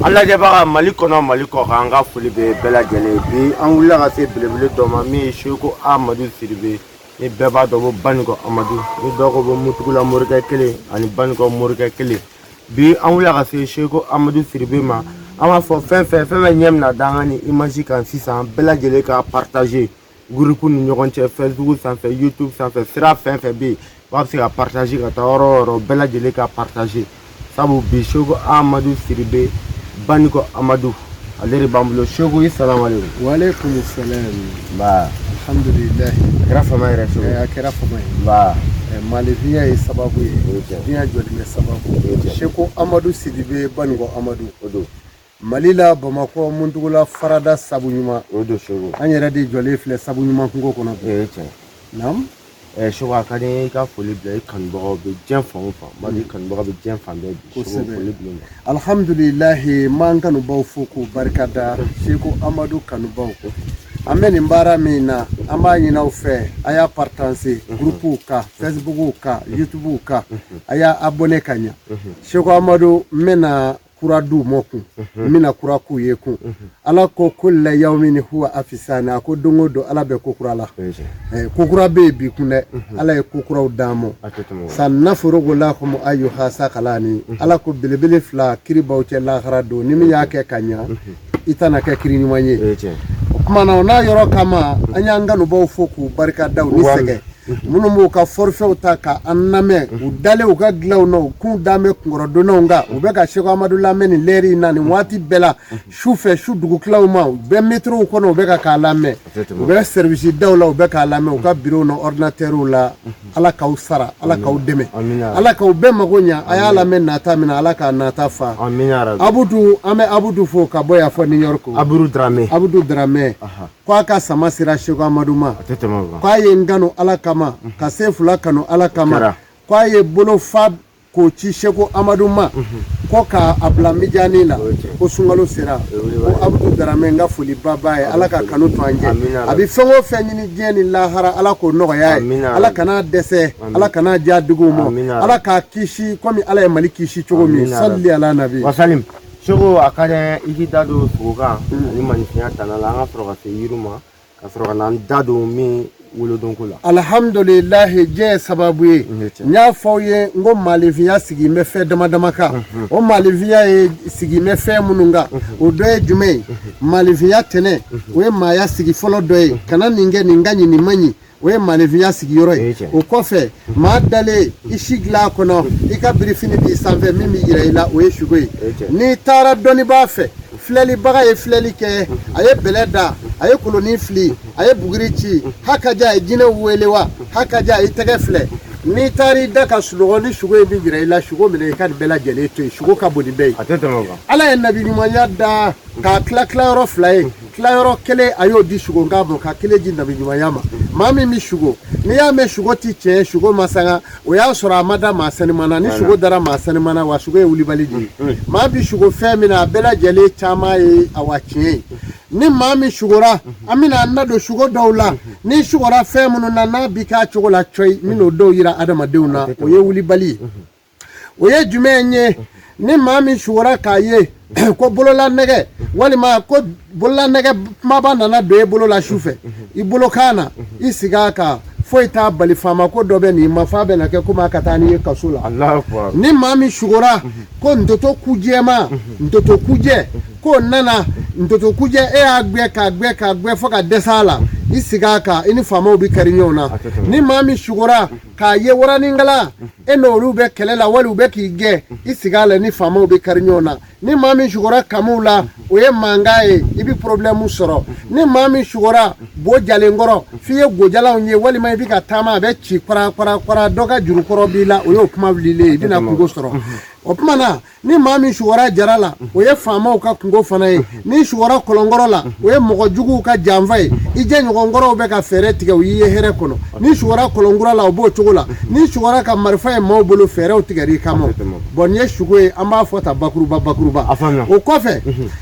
An lajɛbaga Mali kɔnɔ, Mali kɔ kan, an ka foli bɛ bɛɛ lajɛlen. Bi an wulila ka se belebele dɔ ma min ye Seko Amadu Sidibe ni bɛɛ b'a dɔn ko Banikɔ Amadu, ni dɔw ko ko Mutugula morikɛ kelen ani Banikɔ morikɛ kelen. Bi an wulila ka se Seko Amadu Sidibe ma. An b'a fɔ fɛn fɛn fɛn fɛn ɲɛ bɛna da an ka nin image kan sisan, bɛɛ lajɛlen ka partager groupe ni ɲɔgɔn cɛ, Facebook sanfɛ, YouTube sanfɛ, sira fɛn fɛn bɛ yen b'a bɛ se ka partager ka taa yɔrɔ o yɔrɔ, bɛɛ lajɛlen ka partager, sabu bi Seko Amadu Sidibe Banikɔ Amadu, ale de b'an bolo. Seko, i salamalekum. Waaleykum salam. Nba. Alhamdulilayi. A kɛra fama yɛrɛ, Seko. A kɛra fama ye. Nba. Malifinya ye sababu ye. O ye tiɲɛ. Diɲɛ jɔli bɛ sababu. O ye tiɲɛ. Seko Amadu Sidibe Banikɔ Amadu. O don. Mali la Bamakɔ, Muntugula farada sabu ɲuman. O don, Seko. An yɛrɛ de jɔlen filɛ sabu ɲuman kungo kɔnɔ bi. O ye tiɲɛ. Naam. Seko, a ka di n ye i ka foli bila i kanubagaw bɛ diɲɛ fan o fan. N b'a dɔn i kanubaga bɛ diɲɛ fan bɛɛ bi. Seko, foli bila u ma. Alhamdulilahi, n b'an kanubaw fo k'u barika da, Seko Amadu kanubaw. An bɛ nin baara min na, an b'a ɲini aw fɛ, a y'a partager groupew kan, Facebookw kan, YouTubew kan, a y'a abonné ka ɲa. Seko Amadu, n bɛna kura d'u ma kun, n bɛna kura k'u ye kun. Ala ko kulla yawmin huwa afisani, a ko don o don Ala bɛ ko kura la. Ko kura bɛ yen bi kun dɛ, Ala ye ko kuraw d'an ma. Sanaforogo lakum ayyuha sakalani, Ala ko belebele fila kiri b'aw cɛ lahara don, ni min y'a kɛ ka ɲa, i tɛna kɛ kiri ɲuman ye. O tuma na, o n'a yɔrɔ kama, an y'an kanubaw fo k'u barika da, u ni sɛgɛn minnu b'u ka forfaitw ta ka an lamɛn, u dalen u ka dilanw na, u kun dan bɛ kunkɔrɔdonnaw kan, u bɛ ka Seko Amadu lamɛn nin lɛri in na nin waati bɛɛ la, su fɛ, su dugutilaw ma, u bɛ metrow kɔnɔ, u bɛ ka k'a lamɛn, u bɛ service daw la, u bɛ k'a lamɛn u ka bureau na, ordinateurw la. Ala k'aw sara, Ala k'aw dɛmɛ, Ala k'aw bɛɛ mago ɲa. A y'a lamɛn nata min na, Ala k'a nata fa. Abudu, an bɛ Abudu fo ka bɔ yan fɔ New York. Abudu Dramɛ. Abudu Dramɛ ko a ka sama sera Seko Amadu ma, k'a ye n kanu Ala kama, ka se fila kanu Ala kama, k'a ye bolo fa k'o ci Seko Amadu ma, ko k'a bila mijani la, ko sunkalo sera. Ko Abudu Daramɛ, n ka foliba b'a ye. Ala ka kanu to an cɛ. A bɛ fɛn o fɛn ɲini diɲɛ ni lahara, Ala k'o nɔgɔya ye. Ala kana dɛsɛ, Ala kana diya duguw ma, Ala k'a kisi komi Ala ye Mali kisi cogo min. Sali ala nabi wasalim. Seko, a ka di i k'i da don sogokan ani maninfinya tana la, an ka sɔrɔ ka se yiri ma, ka sɔrɔ ka na an da don min wolodonko la. Alhamdulilahi, diɲɛ ye sababu ye. N y'a fɔ aw ye n ko maninfinya sigi bɛ fɛn dama dama kan. O maninfinya ye sigi bɛ fɛn minnu kan, o dɔ ye jumɛn ye? Maninfinya tɛnɛ, o ye maaya sigi fɔlɔ dɔ ye. Kana nin kɛ, nin ka ɲi, nin man ɲi, o ye maninfinya sigiyɔrɔ ye. O kɔfɛ, maa dalen i si dilan kɔnɔ, i ka birifini b'i sanfɛ, min bɛ yira i la, o ye sugo ye. N'i taara dɔnnibaa fɛ, filɛlibaga ye filɛli kɛ, a ye bɛlɛ da, a ye kolonin fili, a ye buguri ci, hakaja, a ye jinɛw wele wa hakaja, i tɛgɛ filɛ. N'i taara i da ka sunɔgɔ, ni sugo ye min jira i la, sugo minɛ, i ka nin bɛɛ lajɛlen to yen. Sugo ka bon ni bɛɛ ye. Ala ye nabi ɲumanya da k'a tila tilayɔrɔ fila ye. Tilayɔrɔ kelen, a y'o di sugokan ma, ka kelen di nabi ɲumanya ma. Maa min bɛ sugo, n'i y'a mɛn sugo ti tiɲɛ, sugo ma sanga, o y'a sɔrɔ a ma da maa saniman na. Ni sugo dara maa saniman na, wa sugo ye wulibali de ye. Maa bɛ sugo fɛn min na, a bɛɛ lajɛlen caman ye awa tiɲɛ ye. Ni maa min sugora, an bɛna an da don sugo dɔw la. Ni sugora fɛn minnu na, n'a bi k'a cogo la cɔyi, n bɛn'o dɔw yira adamadenw na, o ye wulibali ye. O ye jumɛn ye? Ni maa min sugora k'a ye ko bololanɛgɛ walima ko bololanɛgɛ kumaba nana don e bolo la su fɛ, i bolo kan na, i sigi a kan, foyi t'a bali, faama ko dɔ bɛ nin ma, f'a bɛna kɛ komi a ka taa n'i ye kaso la. Ni maa min sugora ko ntoto kujɛma, ntoto kujɛ, k'o nana, ntoto kujɛ, e y'a gbɛ k'a gbɛ k'a gbɛ fo ka dɛsɛ a la, i sigi a kan, i ni faamaw bɛ kari ɲɔgɔn na. Ni maa min sugora k'a ye waranikala, e n'olu bɛ kɛlɛ la wali u bɛ k'i gɛn, i sigi a la, ni faamaw bɛ kari ɲɔgɔn na. Ni maa min sugora kamiw la, o ye mankan ye, i bɛ problème sɔrɔ. Ni maa min sugora bo jalen kɔrɔ, f'i ye gojalanw ye, walima i bɛ ka taama, a bɛ ci kwara kwara kwara, dɔ ka jurukɔrɔ b'i la, o y'o kuma wulilen ye, i bɛna kungo sɔrɔ. O tuma na, ni maa min sugora jara la, o ye faamaw ka kungo fana ye. Ni sugora kɔlɔnkɔrɔ la, o ye mɔgɔ juguw ka janfa ye, i jɛɲɔgɔnkɔrɔw bɛ ka fɛɛrɛ tigɛ, u y'i ye hɛrɛ kɔnɔ. Ni sugora kɔlɔnkura la, o b'o cogo la. Ni sugora ka marifa ye maaw bolo, fɛɛrɛw tigɛr'i kama. Bɔn, nin ye sugo ye, an b'a fɔ ta bakuruba bakuruba. O kɔfɛ,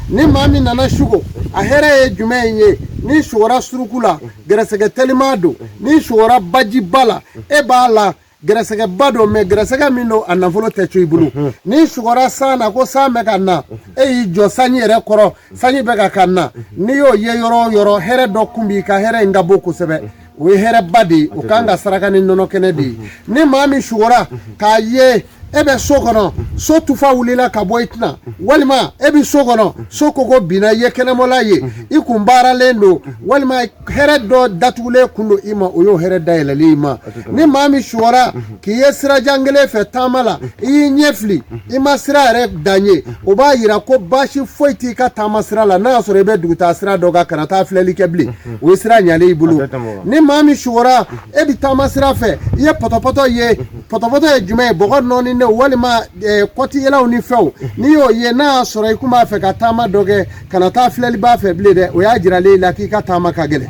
ni maa min nana sugo, a hɛrɛ ye jumɛn ye? Ni sugora suruku la, gɛrɛsɛgɛ teliman don. Ni sugora bajiba la, e b'a la Gɛrɛsɛgɛba don, mais gɛrɛsɛgɛ min don, a nafolo tɛ to i bolo. N'i sugora san na ko san bɛ ka na, e y'i jɔ sanji yɛrɛ kɔrɔ, sanji bɛ ka na, n'i y'o ye yɔrɔ o yɔrɔ, hɛrɛ dɔ kun b'i ka, hɛrɛ in ka bon kosɛbɛ. O ye hɛrɛba de ye, o kan ka saraka ni nɔnɔ kɛnɛ de ye. Ni maa min sugora k'a ye e bɛ so kɔnɔ, so tufa wulila ka bɔ i tɛna, walima e bɛ so kɔnɔ, so koko binna i ye, kɛnɛmɔla ye, i kun baaralen don, walima hɛrɛ dɔ datugulen kun don i ma, o y'o hɛrɛ dayɛlɛlen i ma. Ni maa min sugora k'i ye sirajan kelen fɛ taama la, i y'i ɲɛ fili, i ma sira yɛrɛ dan ye, o b'a yira ko baasi foyi t'i ka taama sira la. N'a y'a sɔrɔ i bɛ dugutaa sira dɔ kan, kana taa filɛli kɛ bilen, o ye sira ɲalen i bolo. Ni maa min sugora e bɛ taama sira fɛ, i ye pɔtɔpɔtɔ ye, pɔtɔpɔtɔ ye jumɛn ye? Bɔgɔ nɔɔni walima kɔtiyɛlɛw ni fɛnw, n'i y'o ye, n'a y'a sɔrɔ i kun b'a fɛ ka taama dɔ kɛ, kana taa filɛliba fɛ bilen dɛ, o y'a jiralen i la k'i ka taama ka gɛlɛn.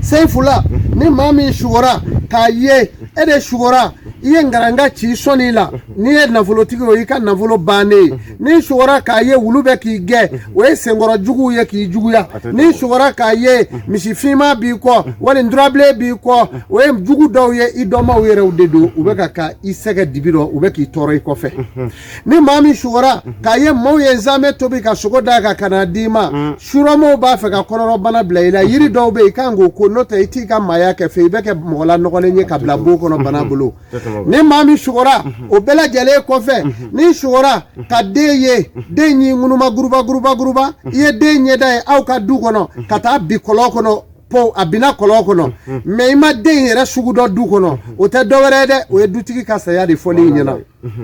Seyifula, ni maa min sugora k'a ye e de sugora, i ye ngaranga ci sɔnni la, n'i ye nafolotigi o y'i ka nafolo bannen ye. N'i sugora k'a ye wulu bɛ k'i gɛn, o ye senkɔrɔ juguw ye k'i juguya. N'i sugora k'a ye misi finman b'i kɔ wali nturabilen b'i kɔ, o ye jugu dɔw ye, i dɔnmaw yɛrɛw de don, u bɛ ka i sɛgɛ dibi dɔ, u bɛ k'i tɔɔrɔ i kɔfɛ. Ni maa min sugora k'a ye maaw ye nzamɛ tobi ka sogo d'a kan ka na d'i ma, surɔmaw b'a fɛ ka kɔnɔrɔbana bila i la, yiri dɔw bɛ yen i kan k'o ko, n'o tɛ i t'i ka maaya kɛ fɛ, i bɛ kɛ mɔgɔ la nɔgɔlen ye ka bila bon kɔnɔ bana bolo. Ni maa min sugora o bɛɛ lajɛlen kɔfɛ, n'i sugora ka den ye, den y'i ŋunuma guruba guruba guruba, i ye den ɲɛda ye aw ka du kɔnɔ ka taa bi kɔlɔn kɔnɔ, po a binna kɔlɔn kɔnɔ, mais i ma den yɛrɛ sugu dɔ du kɔnɔ, o tɛ dɔwɛrɛ ye dɛ, o ye dutigi ka saya de fɔli ɲɛna.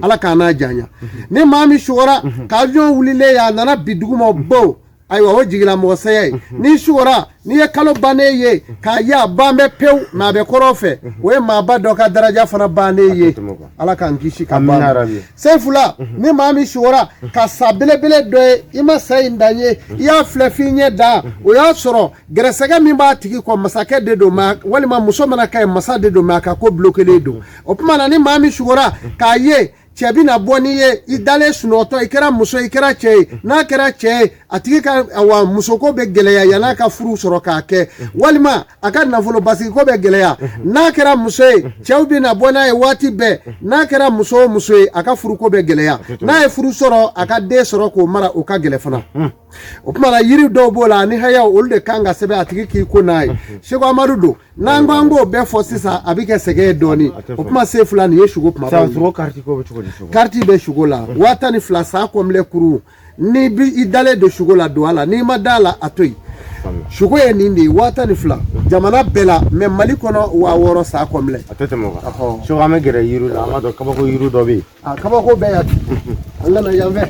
Ala k'a n'a janya. Ni maa min sugora k'avion wulilen ye, a nana bi duguma bo, ayiwa o jigila mɔgɔ saya ye. N'i sugora n'i ye kalo bannen ye k'a ye a ban bɛ pewu, mais a bɛ kɔrɔ fɛ, o ye maaba dɔ ka daraja fana bannen ye. Ala k'an kisi ka ban. Seyifula, ni maa min sugora ka sa belebele dɔ ye, i ma sa in dan ye, i y'a filɛ f'i ɲɛ da, o y'a sɔrɔ gɛrɛsɛgɛ min b'a tigi kɔ, masakɛ de don, walima muso mana kɛ ye masa de don, mais a ka ko bulokelen don. O tuma na ni maa min sugora k'a ye cɛ bɛna bɔ n'i ye, i dalen sunɔgɔtɔ, i kɛra muso i kɛra cɛ ye, n'a kɛra cɛ ye, a tigi ka wa musoko bɛ gɛlɛya yann'a ka furu sɔrɔ k'a kɛ, walima a ka nafolo basigiko bɛ gɛlɛya. N'a kɛra muso ye, cɛw bɛna bɔ n'a ye waati bɛɛ. N'a kɛra muso o muso ye, a ka furuko bɛ gɛlɛya. N'a ye furu sɔrɔ, a ka den sɔrɔ k'o mara, o ka gɛlɛn fana. O tuma na yiri dɔw b'o la ani hayaw, olu de kan ka sɛbɛn a tigi k'i ko n'a ye. Seko Amadu don, n'an ko an k'o bɛɛ fɔ sisan, a bɛ kɛ sɛgɛn ye dɔɔnin. O kuma Seyifula, nin ye sugo kuma. Kariti bɛ sugo la 12,000 san kɔnbilɛ kuru. N'i bi i dalen don sugo la, don a la, n'i ma da la, a to yen. Sugo ye nin de ye 12,000 jamana bɛɛ la, mais Mali kɔnɔ 6,000 san kɔnbilɛ. A tɛ tɛmɛ o kan. Seko, an bɛ gɛrɛ yiri la, an b'a dɔn kabako yiri dɔ bɛ yen. A kabako bɛɛ yan, an ka na yan fɛ.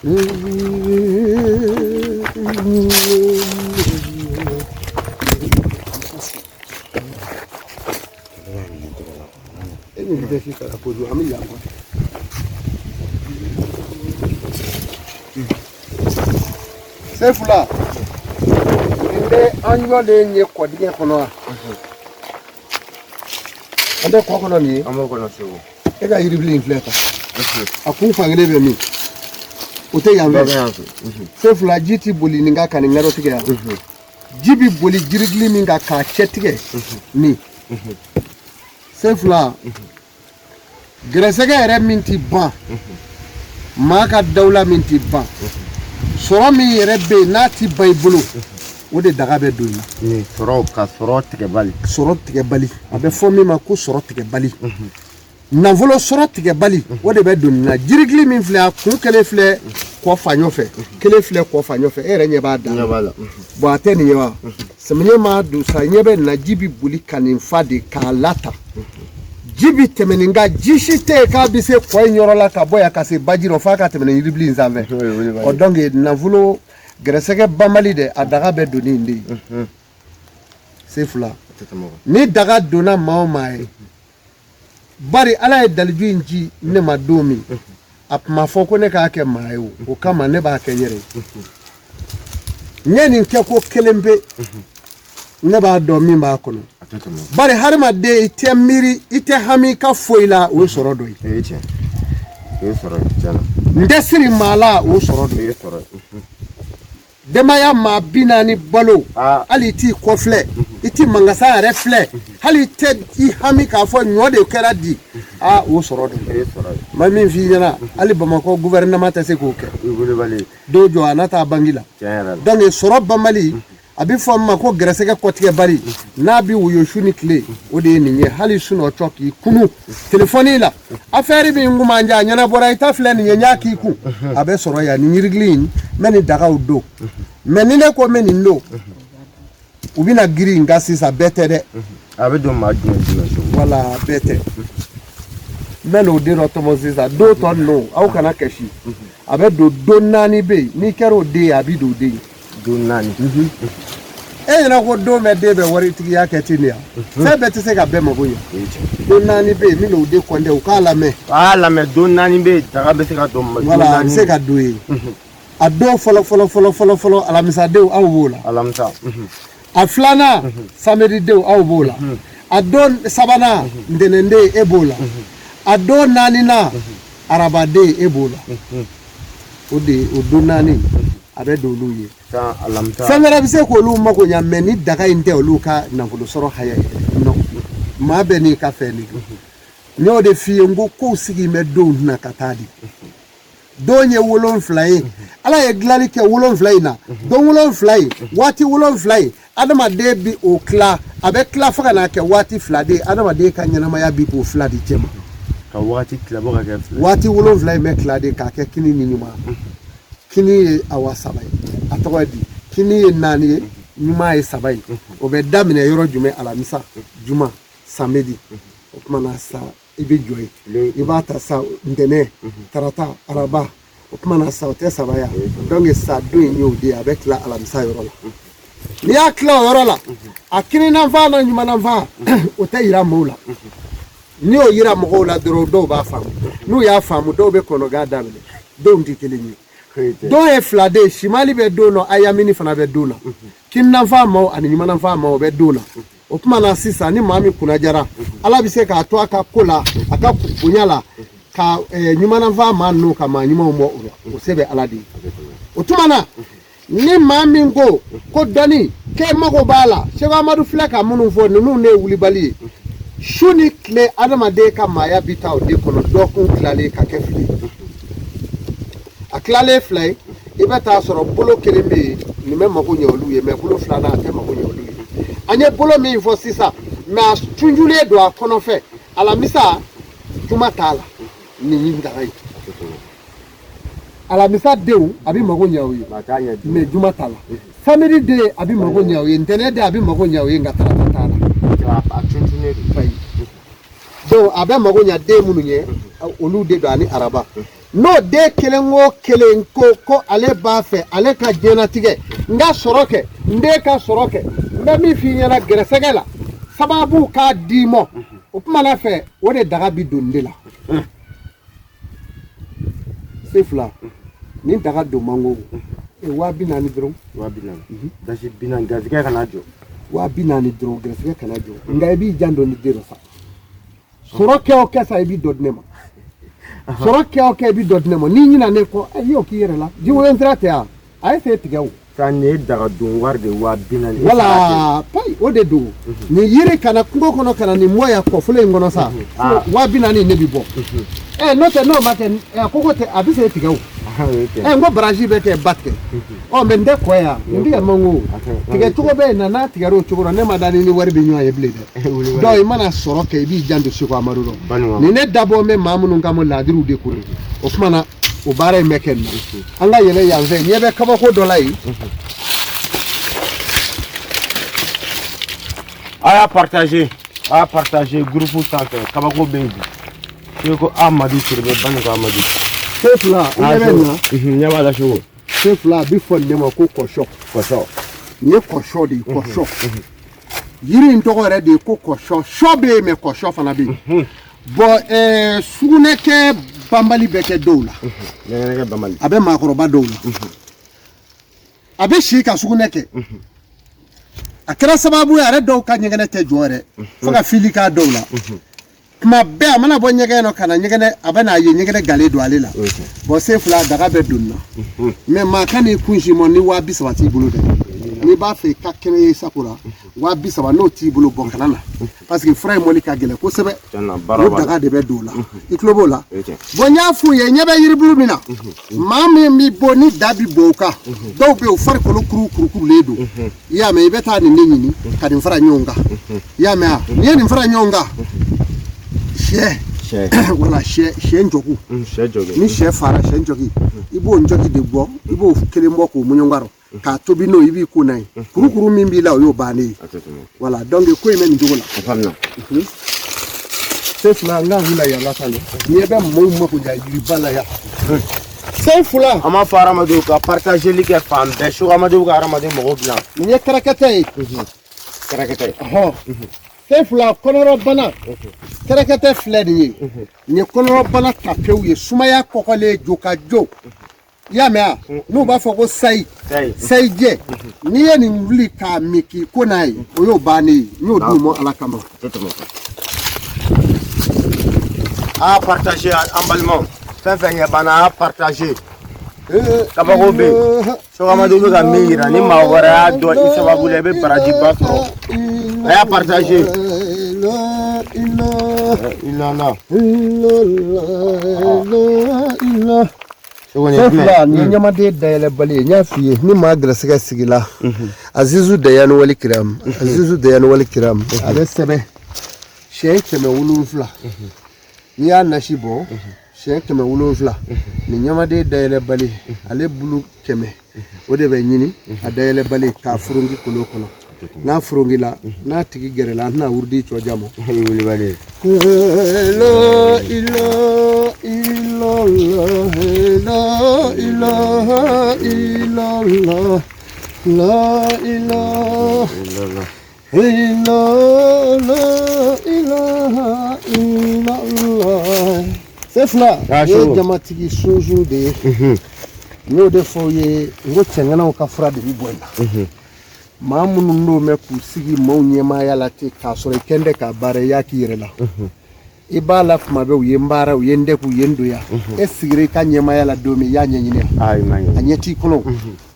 E ni bɛ fi kala kojugu, an bɛ yan kɔfɛ. Seyifula, nin bɛ an jɔlen ye kɔdingɛ kɔnɔ wa? An bɛ kɔ kɔnɔ nin ye. An b'o kɔnɔ Segu. E ka yiribili in filɛ tan, a kun fankelen bɛ min? O tɛ yan fɛ. Seyifula, ji ti boli nin kan ka nin ŋɛrɛ tigɛ yan. Ji bi boli jirigili min kan k'a cɛ tigɛ nin. Seyifula, gɛrɛsɛgɛ yɛrɛ min ti ban, maa ka dawula min ti ban, sɔrɔ min yɛrɛ bɛ yen n'a ti ban i bolo, o de daga bɛ don i la. Sɔrɔ ka sɔrɔ tigɛbali. Sɔrɔ tigɛbali, a bɛ fɔ min ma ko sɔrɔ tigɛbali. Nafolo sɔrɔ tigɛbali, o de bɛ don nin na. Jirigili min filɛ, a kun kelen filɛ kɔ fa ɲɔfɛ, kelen filɛ kɔ fa ɲɔfɛ, e yɛrɛ ɲɛ b'a dan. Bon, a tɛ nin ye wa? Samiyɛ ma don sa, ɲɛ bɛ nin na, ji bi boli ka nin fa de k'a lata. Ji bi tɛmɛ nin kan, ji si tɛ yen k'a bɛ se kɔ in yɔrɔ la ka bɔ yan ka se baji rɔ f'a ka tɛmɛ nin yiribili in sanfɛ. Ɔ donc nafolo gɛrɛsɛgɛ banbali dɛ, a daga bɛ don nin de ye. Seyifula, ni daga donna maa o maa ye, bari Ala ye daliju in ci ne ma don min, a tun ma fɔ ko ne k'a kɛ maa ye, o kama ne b'a kɛ n yɛrɛ ye. N ye nin kɛ ko kelen pe, ne b'a dɔn min b'a kɔnɔ. Bari hadamaden, i tɛ miiri, i tɛ hami i ka foyi la, o ye sɔrɔ dɔ ye. N tɛ siri maa la, o ye sɔrɔ dɔ ye. Denbaya maa 40 balo, hali i t'i kɔfilɛ, i ti mangasa yɛrɛ filɛ hali i tɛ i hami k'a fɔ ɲɔ de kɛra di aa o sɔrɔ don n bɛ min f'i ɲɛna hali Bamakɔ gouvernement tɛ se k'o kɛ don jɔ a n'a taa banki la donc sɔrɔ banbali a bɛ fɔ min ma ko gɛrɛsɛgɛ kɔtigɛbali n'a bɛ woyo su ni tile o de ye nin ye hali sunɔgɔ k'i kunu telefɔni la affaire min kun b'an ja a ɲɛnabɔra i ta filɛ nin ye n y'a k'i kun a bɛ sɔrɔ yan nin yirigili in n bɛ nin dagaw don mais ni ne ko n bɛ nin don u bɛna girin n kan sisan bɛɛ tɛ dɛ a bɛ don maa jumɛn jumɛn so wala bɛɛ tɛ n bɛ n'o den dɔ tɔmɔ sisan don tɔ ninnu aw kana kasi a bɛ don don naani bɛ yen n'i kɛra o den ye a bɛ don o den ye don naani e ɲɛna ko don bɛɛ den bɛ waritigiya kɛ ten de yan fɛn bɛɛ tɛ se ka bɛɛ mago ɲɛ don naani bɛ yen n bɛ n'o de kɔnte u k'a lamɛn a lamɛn don naani bɛ yen daga bɛ se ka don wala a bɛ se ka don yen a don fɔlɔ fɔlɔ fɔlɔ fɔlɔ fɔlɔ alamisadenw aw b'o la alamisa a filanan samedidenw aw b'o la a don sabanan ntɛnɛnden e b'o la a don naaninan arabaden e b'o la o de o don naani a bɛ don olu ye fɛn wɛrɛ bɛ se k'olu mako ɲa mais ni daga in tɛ olu ka nafolo sɔrɔ haya ye non maa bɛɛ n'i ka fɛn de don n y'o de f'i ye n ko kow sigi bɛ donw na ka taa di don ye 7 ye ala ye dilanli kɛ 7 in na don 7 ye waati 7 ye adamaden bi o tila a bɛ tila fo ka n'a kɛ waati 2 de ye adamaden ka ɲɛnamaya bi k'o 2 de cɛma ka waati tila bɔ ka kɛ 2 waati 7 in bɛ tila de k'a kɛ kini ni ɲuman kini ye awa 3 ye a tɔgɔ ye di kini ye 4 ye ɲuman ye 3 ye o bɛ daminɛ yɔrɔ jumɛn alamisa juma samedi o tuma na sa i bɛ jɔ yen i b'a ta sa ntɛnɛn tarata araba o tuma na sa o tɛ 3 ya donc sa don in y'o de ye a bɛ tila alamisa yɔrɔ la n'i y'a tila o yɔrɔ la a kininanfan n'a ɲumananfan o tɛ yira maaw la n'i y'o yira mɔgɔw la dɔrɔn dɔw b'a faamu n'u y'a faamu dɔw bɛ kɔnɔgan daminɛ dɔw tɛ kelen ye don ye 2 de ye simali bɛ don na ayamini fana bɛ don na kininanfan maaw ani ɲumananfan maaw bɛ don na o tuma na sisan ni maa min kunna jara ala bɛ se k'a to a ka ko la a ka bonya la ka ɲumananfan maa ninnu ka maa ɲumanw bɔ o la o se bɛ ala de ye o tuma na ni maa min ko ko dɔnni k'e mago b'a la Seko Amadu filɛ ka minnu fɔ ninnu de ye wulibali ye su ni tile adamaden ka maaya bi taa o de kɔnɔ dɔgɔkun tilalen ka kɛ 2 ye a tilalen 2 ye i bɛ taa sɔrɔ bolo kelen bɛ yen nin bɛ mago ɲɛ olu ye mais bolo filanan a tɛ mago ɲɛ olu ye an ye bolo min fɔ sisan mais a tunjulen don a kɔnɔfɛ alamisa juma t'a la nin ye daga ye alamisa denw a bɛ mago ɲɛ o ye mais juma t'a la samedi den a bɛ mago ɲɛ o ye ntɛnɛn den a bɛ mago ɲɛ o ye nka tarata t'a la donc a bɛ mago ɲɛ den minnu ye olu de don ani araba n'o den kelen o kelen ko ko ale b'a fɛ ale ka diɲɛnatigɛ n ka sɔrɔ kɛ n den ka sɔrɔ kɛ n bɛ min f'i ɲɛna gɛrɛsɛgɛ la sababu k'a d'i ma o tuma na fɛ o de daga bi don de la se fila ni daga don man go 40 000 dɔrɔn 40 000 dasi 40 garisigɛ kana jɔ 40 000 dɔrɔn garisigɛ kana jɔ nka i b'i janto ni den dɔ sa sɔrɔ kɛ o kɛ sa i b'i dɔ di ne ma sɔrɔ kɛ o kɛ i b'i dɔ di ne ma n'i ɲinɛ ne kɔ i y'o k'i yɛrɛ la jiwoyo sira tɛ yan a ye se tigɛ o sa nin ye daga don wari de 40 000 wala payi o de don nin yiri kana kungo kɔnɔ ka na nin mɔ yan kɔfolo in kɔnɔ sa 40 000 ne bi bɔ n'o tɛ n'o ma kɛ koko tɛ a bɛ se tigɛ o n ko baraji bɛ kɛ ba tigɛ ɔ mais n tɛ kɔ yan n tigɛ man go tigɛ cogo bɛ yen na n'a tigɛra o cogo la ne ma da ni wari bɛ ɲɔgɔn ye bilen dɛ donc i mana sɔrɔ kɛ i b'i janto Seko Amadu dɔn nin ne dabɔ bɛ maa minnu kama laadiriw de ko o tuma na o baara in bɛ kɛ nin na an ka yɛlɛ yan fɛ ɲɛ bɛ kabako dɔ la yen a y'a partager a y'a partager groupe sanfɛ kabako bɛ yen bi Seko Amadu Sidibe Banikɔ Amadu se fila i ɲɛ bɛ nin na ɲɛ b'a la Seko se fila a bɛ fɔ nin de ma ko kɔsɔ kɔsɔ nin ye kɔsɔ de ye kɔsɔ yiri in tɔgɔ yɛrɛ de ye ko kɔsɔ sɔ bɛ yen mais kɔsɔ fana bɛ yen bon sugunɛkɛ banbali bɛ kɛ dɔw la ɲɛgɛnɛkɛ banbali a bɛ maakɔrɔba dɔw la a bɛ si ka sugunɛ kɛ a kɛra sababu ye a yɛrɛ dɔw ka ɲɛgɛnɛ tɛ jɔ yɛrɛ fo ka fili k'a dɔw la tuma bɛɛ a mana bɔ ɲɛgɛn nɔ ka na ɲɛgɛnɛ a bɛ n'a ye ɲɛgɛnɛ galen don ale la bon se fila daga bɛ don na mais maa kan'i kun si mɔ ni 30 000 t'i bolo dɛ N'i b'a fɛ i ka kɛnɛya i sago la, 30,000 n'o t'i bolo bɔn kana na, parce que fura in mɔli ka gɛlɛn kosɛbɛ. O daga de bɛ don o la, i tulo b'o la. Bon, n y'a f'u ye, ɲɛ bɛ yiribulu min na, maa min bɛ bɔ ni da bi bɔ o kan, dɔw bɛ yen u farikolo kuru kurukurulen don, i y'a mɛn, i bɛ taa nin de ɲini ka nin fara ɲɔgɔn kan, i y'a mɛn wa? N'i ye nin fara ɲɔgɔn kan, sɛ, wala sɛ njɔgu, ni sɛ fara sɛ njɔgi, i b'o njɔgi de bɔ, i b'o kelen bɔ k'o muɲunkɔrɔ k'a tobi n'o, i b'i ko n'a ye, kurukuru min b'i la o y'o bannen ye. Voilà, donc ko in bɛ nin cogo la. Sen fila n ka wula yala tan de, n'i bɛ maaw mako ɲa yiriba la yan. Sen fila. An b'a fɔ hadamadenw ka partageli kɛ fan bɛɛ, Seko Amadu ka hadamaden mɔgɔw dilan. Nin ye kɛrɛkɛtɛ ye. Kɛrɛkɛtɛ. Sen fila kɔnɔrɔbana. Kɛrɛkɛtɛ filɛ nin ye. Nin ye kɔnɔrɔbana ta pewu ye, sumaya kɔkɔlen jo ka jo. I y'a mɛn wa? N'u b'a fɔ ko sayi. Sayijɛ. N'i ye nin wuli k'a min k'i ko n'a ye, o y'o bannen ye. N y'o d'u ma Ala kama. A partager an balimaw, fɛn fɛn ɲɛ b'an na, a partager. Kabako bɛ yen. Seko Amadu bɛ ka min yira, ni maa wɛrɛ y'a dɔn i sababu la, i bɛ barajiba sɔrɔ. A y'a partager. Sen fila nin ye ɲamaden dayɛlɛbali ye. N y'a f'i ye, ni maa gɛrɛsɛgɛ sigila, Azizu Dayani wali kiram, Azizu Dayani wali kiram, a bɛ sɛbɛn siɲɛ 700. N'i y'a nasi bɔ siɲɛ 700, nin ɲamaden dayɛlɛbali, ale bulu 100, o de bɛ ɲini a dayɛlɛbali k'a furungi kolon kɔnɔ. N'a furungila, n'a tigi gɛrɛla, an tɛna wurudi cɔ ja mɔ. Wulibali. La ilaha illallah, la ilaha illallah, la ilaha illallah, la ilaha illallah. Sen fila, nin ye jamatigi sunsun de ye. N y'o de fɔ aw ye, n ko cɛŋanaw ka fura de bɛ bɔ in na. Maa minnu n'o mɛn k'u sigi maaw ɲɛmaaya la ten k'a sɔrɔ i kɛn tɛ k'a baara, i y'a k'i yɛrɛ la. I b'a la kuma bɛɛ, u ye n baara, u ye n dɛkun, u ye n donya. E sigira i ka ɲɛmaaya la don min, i y'a ɲɛɲini, a ɲɛ t'i kɔnɔ.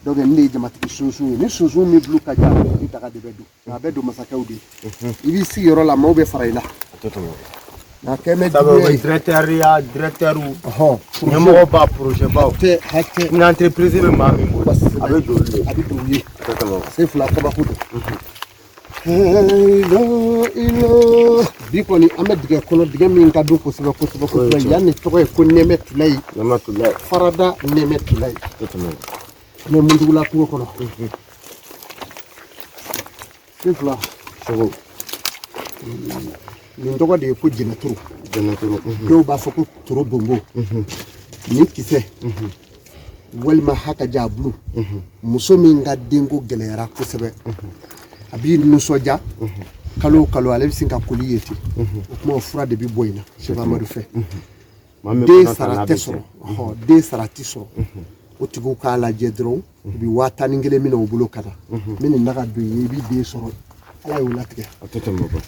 Donc nin de ye jamatigi sunsun ye. Ni sunsun min bulu ka jan, i daga de bɛ don, nka a bɛ don masakɛw de ye. I b'i sigi yɔrɔ la, maaw bɛ fara i la. Nka kɛ mɛ juguya ye. Directeur ya, directeur ɲɛmɔgɔ ba, projet baw. Hatɛ. Ni entreprise bɛ maa min bolo, a bɛ don olu ye. A bɛ don u ye. Sen fila kabako don. Bi kɔni an bɛ dingɛ kɔnɔ, dingɛ min ka dun kosɛbɛ kosɛbɛ kosɛbɛ. Yan nin tɔgɔ ye ko Nɛmɛ Tulayi. Nɛmɛ Tulayi. Farada Nɛmɛ Tulayi. An bɛ Mundugula kungo kɔnɔ. Sen fila. Sogo. Nin tɔgɔ de ye ko jɛnɛtoro. Jɛnɛtoro. Dɔw b'a fɔ ko toro bonbon. Nin kisɛ walima hakaja bulu. Muso min ka denko gɛlɛyara kosɛbɛ, a b'i nisɔndiya kalo o kalo, ale bɛ sin ka koli ye ten. O tuma o fura de bɛ bɔ in na Seko Amadu fɛ. Den sara tɛ sɔrɔ, den sara tɛ sɔrɔ. O tigiw k'a lajɛ dɔrɔn, u bɛ 11,000 minɛ u bolo ka na. N bɛ nin naga don i ye, i b'i den sɔrɔ. Ala y'o latigɛ.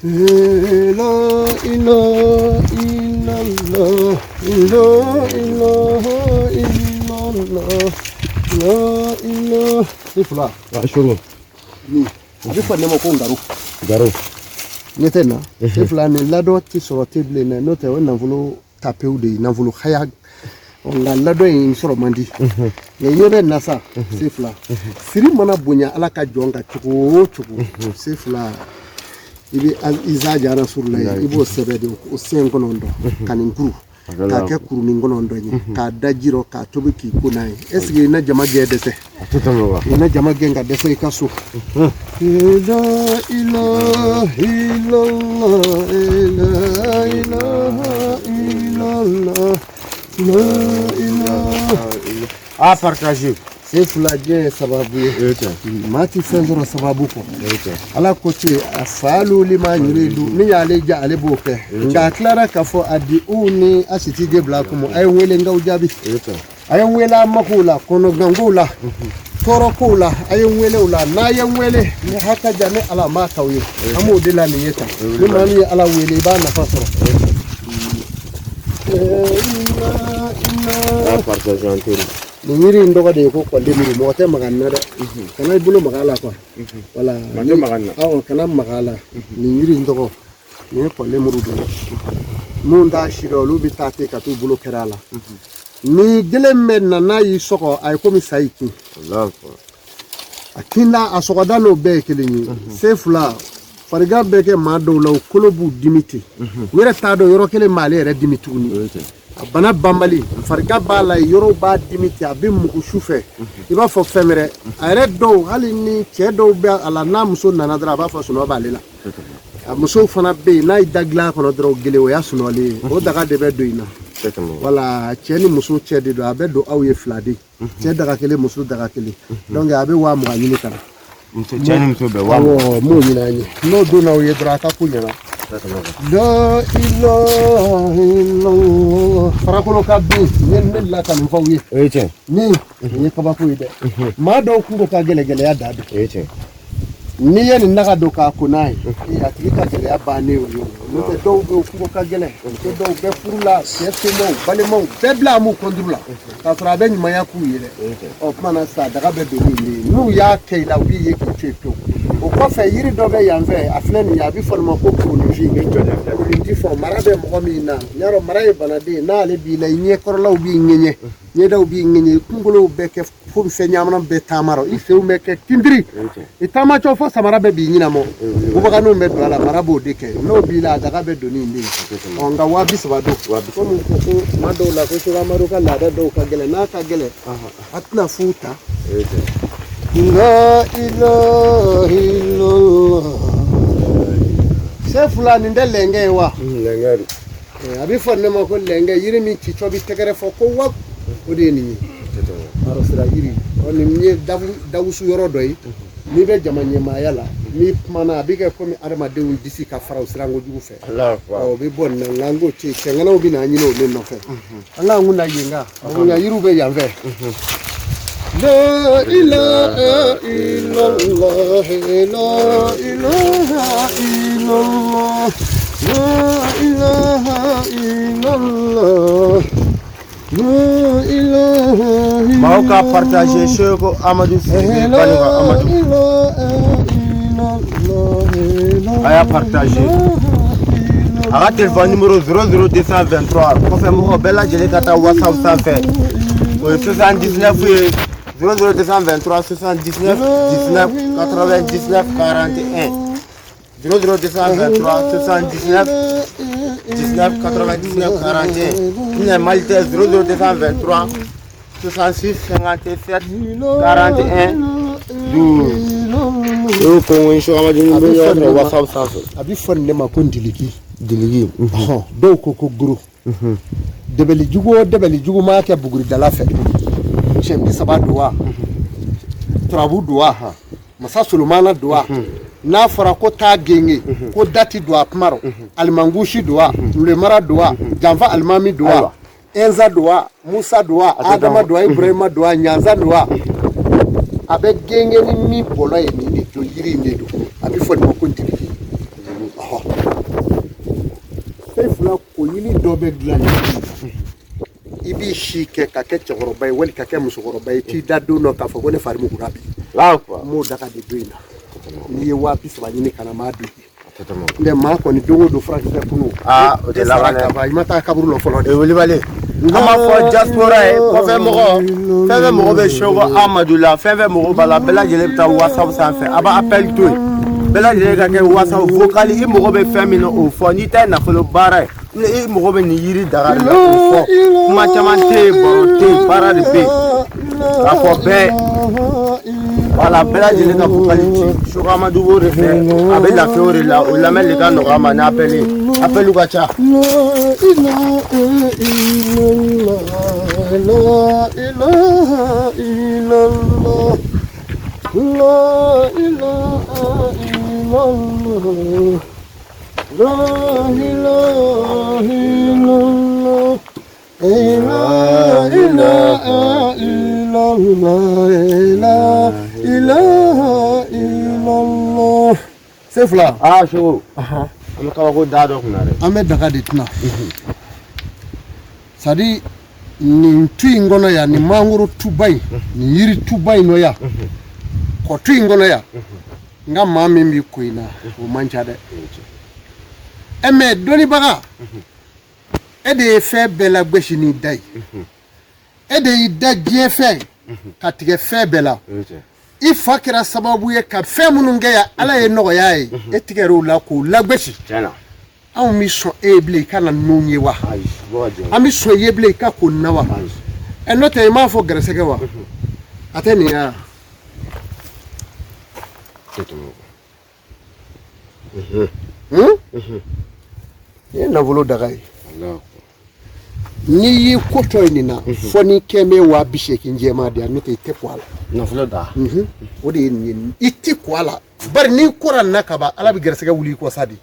La ilaha illallah, la ilaha illallah, la ilaha. Sen fila. Nin a bɛ fɔ ne ma ko ngaro. Ngaro. Ne tɛ na. Sen fila nin ladɔn tɛ sɔrɔ ten bilen dɛ, n'o tɛ o ye nafolo tapew de ye, nafolo haya. Nka ladɔn in sɔrɔ man di. Nka i ɲɛ bɛ na sa, sen fila. Siri mana bonya Ala ka jɔn kan cogo o cogo, sen fila, i bɛ Izaja Rasulula ye, i b'o sɛbɛn de, o sen 9 ka nin kuru k'a kɛ kurunin 9 ye, k'a da ji rɔ, k'a tobi k'i ko n'a ye. Est ce que i na jama gɛn dɛsɛ? I na jama gɛn ka dɛsɛ i ka so. La ilaha illallah, la ilaha illallah, la ilaha. A partager. Sen fila diɲɛ ye sababu ye. Maa ti fɛn sɔrɔ sababu kɔ. Ala ko ten, a faalu lima yuridu, min y'ale ja ale b'o kɛ. Nka a tilara k'a fɔ a di u ni a si ti de bila kun, a ye n wele n k'aw jaabi. A ye n wele a makow la, kɔnɔgankow la, tɔɔrɔkow la, a ye n wele o la. N'a ye n wele ni haka ja, ne Ala m'a k'aw ye. An b'o de la nin ye tan. Ni maa min ye Ala wele, i b'a nafa sɔrɔ. A partager en teri. Nin yiri in tɔgɔ de ye ko kɔlenmuru. Mɔgɔ tɛ maga nin na dɛ, kana i bolo maga a la quoi. Wala awɔ, kana maga a la. Nin yiri in tɔgɔ nin ye kɔlenmuru de ye. Mun t'a si dɔn, olu bɛ taa ten ka t'u bolo kɛrɛ a la. Ni gele bɛ na n'a y'i sɔgɔ, a ye komi sa y'i kin. A kinda, a sɔgɔda n'o bɛɛ ye kelen ye. Se fila farigan bɛ kɛ maa dɔw la, u kolo b'u dimi ten, u yɛrɛ t'a dɔn yɔrɔ kelen m'ale yɛrɛ dimi tuguni. A bana banbali, farigan b'a la, yɔrɔw b'a dimi ten, a bɛ mugu su fɛ i b'a fɔ fɛn wɛrɛ. A yɛrɛ dɔw, hali ni cɛ dɔw bɛ a la, n'a muso nana dɔrɔn, a b'a fɔ sunɔgɔ b'ale la. A musow fana bɛ yen, n'a ye da dilan kɔnɔ dɔrɔn, gele, o y'a sunɔgɔlen ye. O daga de bɛ don in na. Wala cɛ ni muso cɛ de don, a bɛ don aw ye fila de, cɛ daga kelen, muso daga kelen. Donc a bɛ 20,000 ɲini ka na. Muso, cɛ ni muso bɛɛ 20,000. Awɔ, n b'o ɲini an ye. N'o donna aw ye dɔrɔn, a ka ko ɲɛna. La ilaha illallah. Farakolo ka bin n ye, ne la ka nin fɔ aw ye. O ye tiɲɛ. Nin ye kabako ye dɛ. Maa dɔw kungo ka gɛlɛn, gɛlɛya da don. O ye tiɲɛ. N'i ye nin naga don k'a ko n'a ye, a tigi ka gɛlɛya bannen o ye. N'o tɛ, dɔw bɛ yen, kungo ka gɛlɛn. Muso dɔw bɛ furu la, cɛ somɔgɔw, balimaw bɛɛ bila a m'u kɔnturu la, k'a sɔrɔ a bɛ ɲumanya k'u ye dɛ. Ɔ tuma na sisan, daga bɛ don min ye, n'u y'a kɛ i la, u b'i ye k'i to yen pewu. O kɔfɛ, yiri dɔ bɛ yan fɛ, a filɛ nin ye, a bɛ fɔ nin ma ko kuruninfin. Kuruninti fɔ mara bɛ mɔgɔ min na, yarɔ mara ye banaden ye. N'ale b'i la, i ɲɛkɔrɔlaw b'i ŋɛɲɛ, ɲɛdaw b'i ŋɛɲɛ, i kunkolow bɛ kɛ fo fɛn ɲamana bɛɛ taama rɔ, i senw bɛ kɛ tindiri, i taamacɔ fo samara bɛɛ b'i ɲinamɔ, bubaganinw bɛ don a la. Mara b'o de kɛ. N'o b'i la, a daga bɛ don nin de ye. Ɔ nka 30,000 don. Komi ko tuma dɔw la ko Seko ka laada dɔw ka gɛlɛn, n'a ka gɛlɛn, a tɛna fu ta. La ilaha illallah. Se fila, nin tɛ lɛnkɛ ye wa? Lɛnkɛ don. A bɛ fɔ ne ma ko lɛnkɛ, yiri min cicɔ bɛ tɛgɛrɛ fɔ ko wa, o de ye nin ye. Arɔsira yiri. Ɔ nin ye dawusu yɔrɔ dɔ ye. N'i bɛ jama ɲɛmaaya la, n'i kumana, a bɛ kɛ komi adamadenw disi ka fara u siran kojugu fɛ. Ɔ o bɛ bɔ nin na. Nka n k'o to yen, cɛŋanaw bɛ n'a ɲini o de nɔfɛ. An k'an kun da yen kan, bonya yiriw bɛ yan fɛ. La ilaha illallah, la ilaha illallah, la ilaha illallah, la ilaha. Maaw ka partager Seko Amadu Sidibe Banika Amadu. A y'a partager. A ka téléphone numéro 00223, kɔfɛ mɔgɔw bɛɛ lajɛlen ka taa WhatsApp sanfɛ. O ye 79 ye, 00223 79 19 99 41, 00223 79 19 99 41. N Malitel 00223 66 57 41 12. O y'o ko Seko Amadu bɛ ɲɔgɔn sɔrɔ WhatsApp sanfɛ. A bɛ fɔ nin de ma ko ndiliki. Diliki. Dɔw ko ko goro. Dɛbɛli jugu o dɛbɛli jugu m'a kɛ buguridala fɛ. Siɲɛ 30 don wa, turabu don wa, masa Solomana don wa, n'a fɔra ko taa genge, ko dati don a kuma rɔ, alimangusi don wa, lemara don wa, janfa alimami don wa, Ɛnza don wa, Musa don wa, Adama don wa, Ibrahima don wa, Ɲanza don wa, a bɛ genge ni min bɔlɔ ye, nin de don, yiri in de don. A bɛ fɔ nin ma ko ntiliki. Fɛn fila ko yiri dɔ bɛ dilan ni i b'i si kɛ ka kɛ cɛkɔrɔba ye wali ka kɛ musokɔrɔba ye, t'i da don dɔ k'a fɔ ko ne fari mugura bi. N b'o daga de don in na. N'i ye 30,000 ɲini ka na, n b'a don i ye. N tɛ maa kɔni don o don furakisɛ kunu. Aa, o tɛ laban dɛ. I ma taa kaburu lɔ fɔlɔ dɛ. O ye wulibali. An b'a fɔ diaspora ye, kɔfɛ mɔgɔ, fɛn fɛn mɔgɔ bɛ Seko Amadu la, fɛn fɛn mɔgɔ b'a la, bɛɛ lajɛlen bɛ taa WhatsApp sanfɛ. A b'a appel to yen. Bɛɛ lajɛlen ka kɛ WhatsApp vocal. I mago bɛ fɛn min na, o fɔ. N'i ta ye nafolo baara ye, i mago bɛ nin yiri daga de la, o fɔ. Kuma caman tɛ yen, baro tɛ yen, baara de bɛ yen. K'a fɔ bɛɛ, wala bɛɛ lajɛlen ka vocal ci. Seko Amadu b'o de fɛ, a bɛ lafiya o de la, o lamɛnni de ka nɔgɔ a ma ni appel ye. Appel ka ca. La ilaha illallah, la ilaha illallah, la ilaha illallah, la ilaha illallah, la ilaha illallah, la ilaha illallah. Se fila. Aa Seko, an bɛ kabako da dɔ kunna dɛ. An bɛ daga de tɛna. C'est à dire Nin tu in kɔnɔ yan, nin mangoro tuba in, nin yiri tuba in nɔ yan, kɔtu in kɔnɔ yan, n ka maa min bɛ ko in na, o man ca dɛ. Ɛ mɛ dɔnnibaga, e de ye fɛn bɛɛ lagosi n'i da ye, e de y'i da diɲɛ fɛn ka tigɛ fɛn bɛɛ la. I fa kɛra sababu ye ka fɛn minnu kɛ yan, Ala ye nɔgɔya ye, e tigɛr'o la k'o lagosi. Anw bɛ sɔn e ye bilen i ka na n'u ye wa? An bɛ sɔn i ye bilen i ka ko na wa? Ɛ n'o tɛ i m'a fɔ gɛrɛsɛgɛ wa? A tɛ nin ye wa? Nin ye nafolo daga ye. N'i y'i ko tɔ ye nin na, fo n'i kɛ bɛ 80,000 jɛman di yan, n'o tɛ i tɛ ko a la. Nafolo da. O de ye nin ye, i tɛ ko a la. Bari n'i kora nin na ka ban, Ala bɛ gɛrɛsɛgɛ wuli i kɔ sa de.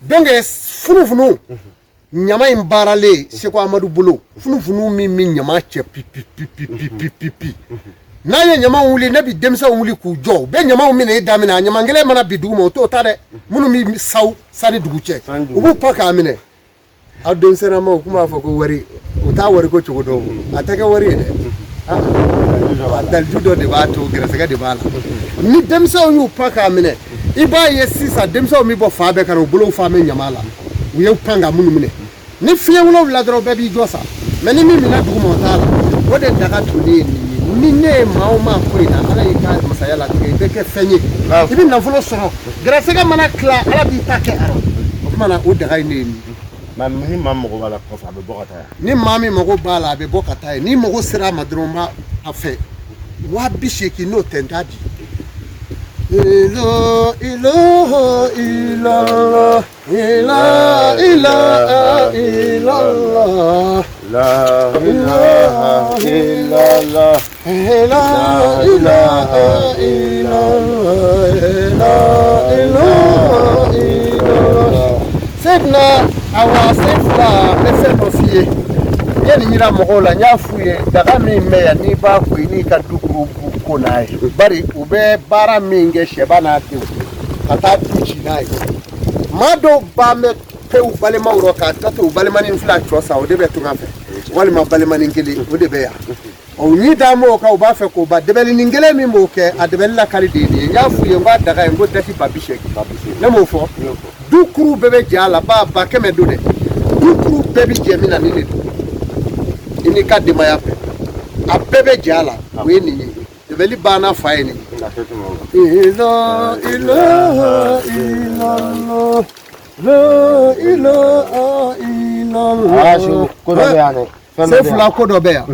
Donc funufunu ɲama in baaralen Seko Amadu bolo, funufunu min bɛ ɲama cɛ pi pi pi pi pi pi pi pi. N'a ye ɲamaw wuli, ne bɛ denmisɛnw wuli k'u jɔ, u bɛ ɲamaw minɛ e daminɛ, a ɲama kelen mana bin dugu ma, o t'o ta dɛ. Minnu bɛ saw sanni dugu cɛ, u b'u pan k'a minɛ. Aw denmisɛnninmaw kun b'a fɔ ko wari, u t'a wari ko cogo dɔn, a tɛ kɛ wari ye dɛ. Daliju dɔ de b'a to, gɛrɛsɛgɛ de b'a la. Ni denmisɛnw y'u pan k'a minɛ, i b'a ye sisan denmisɛnw bɛ bɔ fan bɛɛ ka na, u bolow fan bɛ ɲama la, u ye pan ka minnu minɛ. Ni fiɲɛ wolonwula dɔrɔn bɛɛ b'i jɔ sa, mɛ ni min minɛ dugu ma, o t'a la. O de daga tolen ye nin ye. Ni ne ye maa o maa ko in na, Ala y'i ka masaya latigɛ, i bɛ kɛ fɛn ye, i bɛ nafolo sɔrɔ, gɛrɛsɛgɛ mana tila, Ala b'i ta kɛ a rɔ. O tuma na o daga in de ye nin ye. Ni maa mago b'a la kɔfɛ, a bɛ bɔ ka taa yan. Ni maa min mago b'a la, a bɛ bɔ ka taa yen. Ni mago sera a ma dɔrɔn, n b'a a fɛ 80,000, n'o tɛ n t'a di. Ila ilaha illallah, ila ilaha illallah, La ilaha illallah, la ilaha illallah, la ilaha illallah. Seydina awa Sefila, n bɛ fɛn dɔ f'i ye. N ye nin yira mɔgɔw la, n y'a f'u ye, daga min bɛ yan, n'i b'a ko, i n'i ka du ko n'a ye. Bari u bɛ baara min kɛ, sɛba n'a denw ka taa du ci n'a ye. Maa dɔw b'an bɛ pewu balimaw rɔ k'a ta to u balimanin fila cɔ sa, o de bɛ tunga fɛ, walima balimanin kelen, o de bɛ yan. O ɲi d'an m'o kan, u b'a fɛ k'o ban. Dɛbɛlinin kelen min b'o kɛ, a dɛbɛli lakali de ye nin ye. N y'a f'u ye, n k'a daga ye, n ko dasi 80,000. Ne m'o fɔ. Du kuru bɛɛ bɛ jɛ a la, ba 100 don dɛ. Du kuru bɛɛ bɛ jɛ min na, nin de don. I n'i ka denbaya bɛɛ, a bɛɛ bɛ jɛ a la, o ye nin ye. Dɛbɛli banna fa ye nin ye. La ilaha illallah, la ilaha illallah. Ko dɔ bɛ yan dɛ. Sefila, ko dɔ bɛ yan.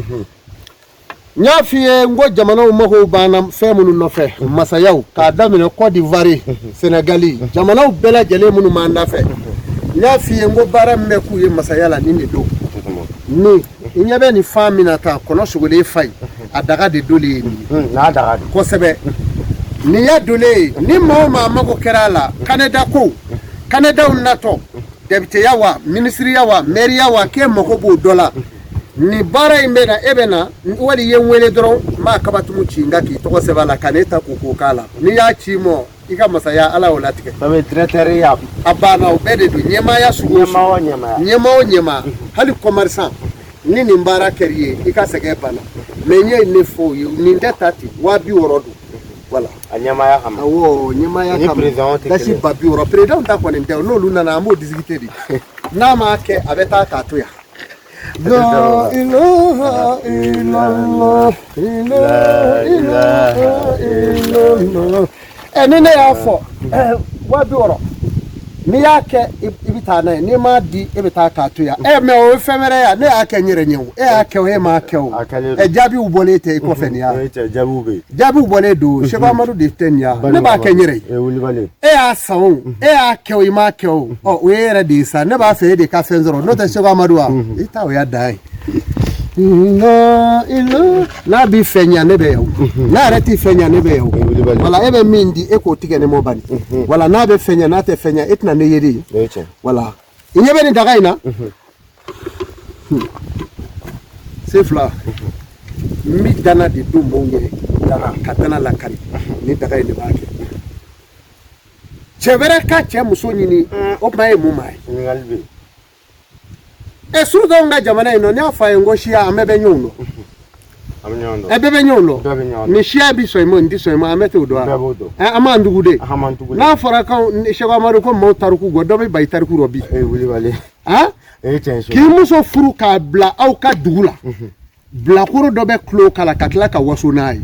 N y'a f'i ye, n ko jamanaw mago banna fɛn minnu nɔfɛ, masayaw k'a daminɛ Côte d'Ivoire, Sénégali, jamanaw bɛɛ lajɛlen minnu b'an dafɛ. N y'a f'i ye, n ko baara min bɛ k'u ye masaya la, nin de don. Ni i ɲɛ bɛ nin fan min na tan, kɔnɔ sogolen fa ye, a daga de dolen ye nin ye. N'a daga don. Kosɛbɛ. Nin y'a dolen ye. Ni maa o maa mago kɛra a la, Canada ko, Canadaw natɔ, députéya wa, minisiriya wa, mairiya wa, k'e mago b'o dɔ la, nin baara in bɛ na, e bɛ na, wali i ye n wele dɔrɔn, n b'a kabatumu ci n ka k'i tɔgɔ sɛbɛn a la, ka n'e ta k'o k'o k'a la. N'i y'a ci i ma, i ka masaya, Ala y'o latigɛ. Ça veut directeur ya. A banna, o bɛɛ de don. Ɲɛmaaya sugu o sugu. Ɲɛmaa o ɲɛmaaya. Ɲɛmaa o ɲɛmaa, hali commerçant, ni nin baara kɛr'i ye, i ka sɛgɛn banna. Mɛ n ye ne fɔ o ye, nin tɛ ta ten, 60,000 don. Voilà. A ɲɛmaaya kama. Awɔ, ɲɛmaaya Ni kama. président tɛ Dasi kelen. 60,000. Président ta kɔni tɛ, n'olu nana, an b'o discuter de. N'a m'a kɛ, a bɛ taa k'a to yan. La ilaha illallah, la ilaha illallah. Ɛ ni ne y'a fɔ, 60,000, n'i y'a kɛ, i bɛ taa n'a ye, n'i m'a di, e bɛ taa k'a to yan. Ɛ mɛ o ye fɛn wɛrɛ ye, ne y'a kɛ n yɛrɛ ɲɛ o, e y'a kɛ o, e m'a kɛ o. A kɛlen don. Ɛ jaabiw bɔlen tɛ i kɔfɛ nin ya. O ye cɛ, jaabiw bɛ yen. Jaabiw bɔlen don. Seko Amadu de tɛ nin ya, ne b'a kɛ n yɛrɛ ye. E wulibali. E y'a san o, e y'a kɛ o, i m'a kɛ o, ɔ o ye e yɛrɛ de ye sa. Ne b'a fɛ e de ka fɛn sɔrɔ, n'o tɛ Seko Amadu wa, i ta o y'a dan ye. N'a b'i fɛ ɲa, ne bɛ yan o, n'a yɛrɛ t'i fɛ ɲa, ne bɛ yan o. Wala e bɛ min di, e k'o tigɛ ne mɔ bani. Wala n'a bɛ fɛ ɲa, n'a tɛ fɛ ɲa, e tɛna ne ye de. O ye tiɲɛ. Wala i ɲɛ bɛ nin daga in na, Sefila, n bɛ dana de don mɔgɔw ɲɛ ka dana lakari. Ni daga in de b'a kɛ. Cɛ wɛrɛ ka cɛ muso ɲini, o tuma e ye mun maa ye? Ɲininkali bɛ yen. Ɛ surtout anw ka jamana in nɔ, n y'a fɔ a ye n ko siya an bɛɛ bɛ ɲɔgɔn dɔn. Ɛ bɛɛ bɛ ɲɔgɔn dɔn. Nin siya bi sɔn i ma, nin tɛ sɔn i ma, an bɛɛ t'o dɔn wa? Ɛ an m'an tugu de. N'a fɔra k'anw Seko Amadu ko maaw tariku gɔ, dɔ bɛ ban i tariku rɔ bi. Han? K'i muso furu k'a bila aw ka dugu la. Bilakoro dɔ bɛ tulo kala ka tila ka waso n'a ye.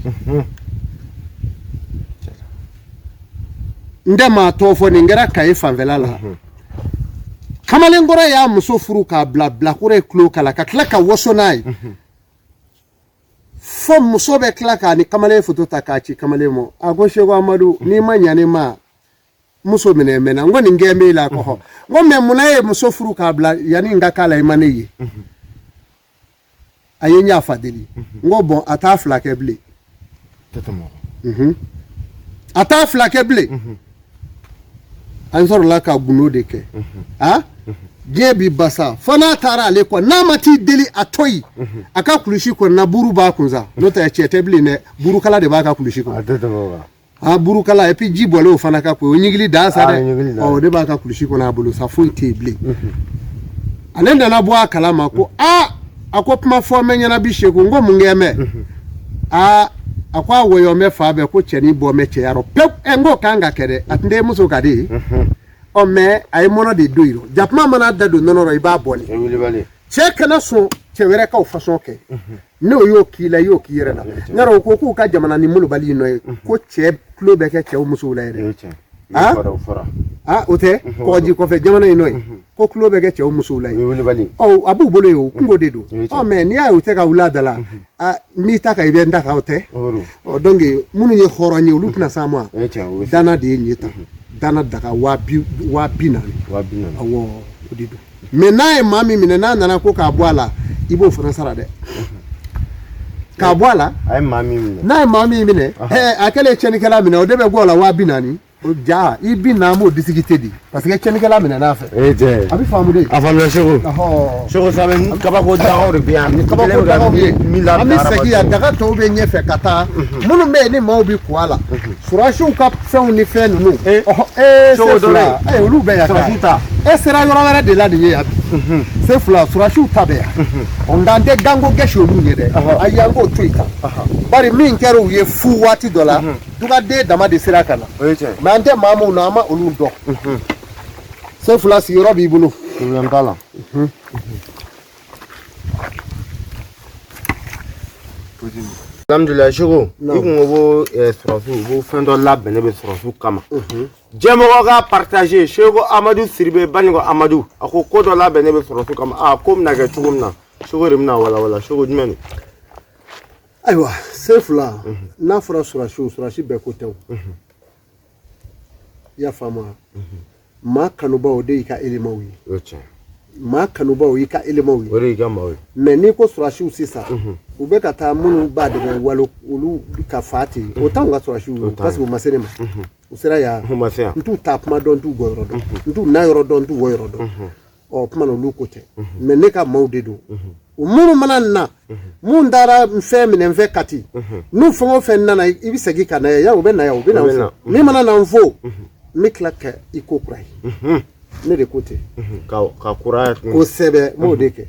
N tɛ maa tɔgɔ fɔ, nin kɛra Kaye fanfɛla la. Kamalenkɔrɔ y'a muso furu k'a bila bilakoro ye tulo kala ka tila ka waso n'a ye. Fo muso bɛ tila k'a ni kamalen foto ta k'a ci kamalen ma. A ko Seko Amadu, n'i ma ɲa ne ma, muso minɛ mɛnna. N ko nin gɛn b'e la kɔhɔ. N ko mɛ munna e ye muso furu k'a bila yanni n ka k'a la i ma ne ye? A ye n yafa deli. N ko bɔn, a t'a fila kɛ bilen. A t'a fila kɛ bilen. An sɔrɔla ka gundo de kɛ. A diɲɛ bi basa fo n'a taara ale kɔ, n'a ma t'i deli a to yen. A ka kulusi kɔnɔna buru b'a kun sa, n'o tɛ cɛ tɛ bilen dɛ, burukala de b'a ka kulusi kɔnɔ. A burukala et puis ji bɔlen o fana ka ko o ɲigili dan sa dɛ. Ɔ o de b'a ka kulusi kɔnɔ a bolo sa, foyi tɛ yen bilen. Ale nana bɔ a kalama ko aa, a ko kuma fɔ mɛ ɲɛna bi Seko. N ko mun kɛ mɛ? Aa, a ko a wɔyɔ mɛ fa bɛɛ ko cɛnin bɔ mɛ cɛya rɔ pewu. Ɛ n k'o kan ka kɛ dɛ, a tun tɛ muso ka di ye. Ɔ mɛ a ye mɔnɔ de don yen rɔ, jakuma mana da don nɔnɔ rɔ i b'a bɔ ne. Cɛ kana sɔn cɛ wɛrɛ k'aw fasɔn kɛ. N'o y'o k'i la, i y'o k'i yɛrɛ la. N y'a dɔn o ko k'u ka jamana ni molobali in nɔ ye ko cɛ tulo bɛ kɛ cɛw musow la yɛrɛ. Ah, o tɛ kɔgɔji kɔfɛ jamana in nɔ ye ko tulo bɛ kɛ cɛw musow la ye. Ɔ a b'u bolo yen, o kungo de don. Ɔ mɛ n'i y'a ye u tɛ ka wuli a da la, a n'i ta kan i bɛ n ta kan, o tɛ. Ɔ donc minnu ye hɔrɔn ye olu tɛna s'a ma. Dana de ye nin ye tan, dana daga 40,000. Awɔ, o de don. Mɛ n'a ye maa min minɛ, n'a nana ko k'a bɔ a la, i b'o fana sara dɛ. K'a bɔ a la, n'a ye maa min minɛ, a kɛlen tiɲɛnikɛla minɛ, o de bɛ bɔ a la 40,000. O ja i bi na, an b'o discuter di parce que tiɲɛnikɛla minɛ n'a fɛ. A bɛ faamu de. A faamuya Seko. Seko sabe kabako dagaw de bɛ yan. Ni kabako dagaw bɛ yen. An bɛ segin yan, daga tɔw bɛ ɲɛfɛ ka taa. Minnu bɛ yen ni maaw bɛ ko a la. Surasiw ka fɛnw ni fɛn ninnu. Se fila, olu bɛ yan. Surasiw ta. E sera yɔrɔ wɛrɛ de la nin ye yan bi. Se fila, surasiw ta bɛ yan. Ɔ nka an tɛ ganko gɛsi olu ye dɛ. Ayi, an k'o to yen tan. Bari min kɛra u ye fu waati dɔ la. Dugaden dama de sera ka na. Mɛ an tɛ maa minnu na, an ma olu dɔn. Se fila, sigiyɔrɔ b'i bolo. Problème t'a la. Alhamdulilayi Seko, i kun ko ko sɔrɔsiw ko fɛn dɔ labɛnnen bɛ sɔrɔsiw kama. Jɛmɔgɔ ka partager Seko Amadu Sidibe Banikɔ Amadu, a ko ko dɔ labɛnnen bɛ sɔrɔsiw kama. A ko bɛna kɛ cogo min na, Seko de bɛna walawala. Seko, jumɛn don? Ayiwa, se fila, n'a fɔra sɔrɔsiw, sɔrɔsi bɛɛ ko tɛ o. I y'a faamu wa? Maa kanubaw de y'i ka éléments ye. Maa kanubaw y'i ka éléments ye. O de y'i ka maaw ye. Mɛ n'i ko sɔrɔsiw sisan, u bɛ ka taa minnu b'a dɛmɛ walo olu ka fa ten, o t'anw ka sɔrɔsiw ye parce que u ma se ne ma. U sera yan. U ma se yan. N t'u taa kuma dɔn, n t'u bɔ yɔrɔ dɔn, n t'u na yɔrɔ dɔn, n t'u bɔ yɔrɔ dɔn. Ɔ kuma na olu ko tɛ. Mɛ ne ka maaw de don. O minnu mana na, mun taara fɛn minɛ n fɛ Kati, n'u fɛn o fɛn nana, i bɛ segin ka na yan, u bɛ na yan, u bɛ na n fo. Min mana na n fo, n bɛ tila ka i ko kura ye. Ne de ko ten. Ka kura ye. Kosɛbɛ, n b'o de kɛ.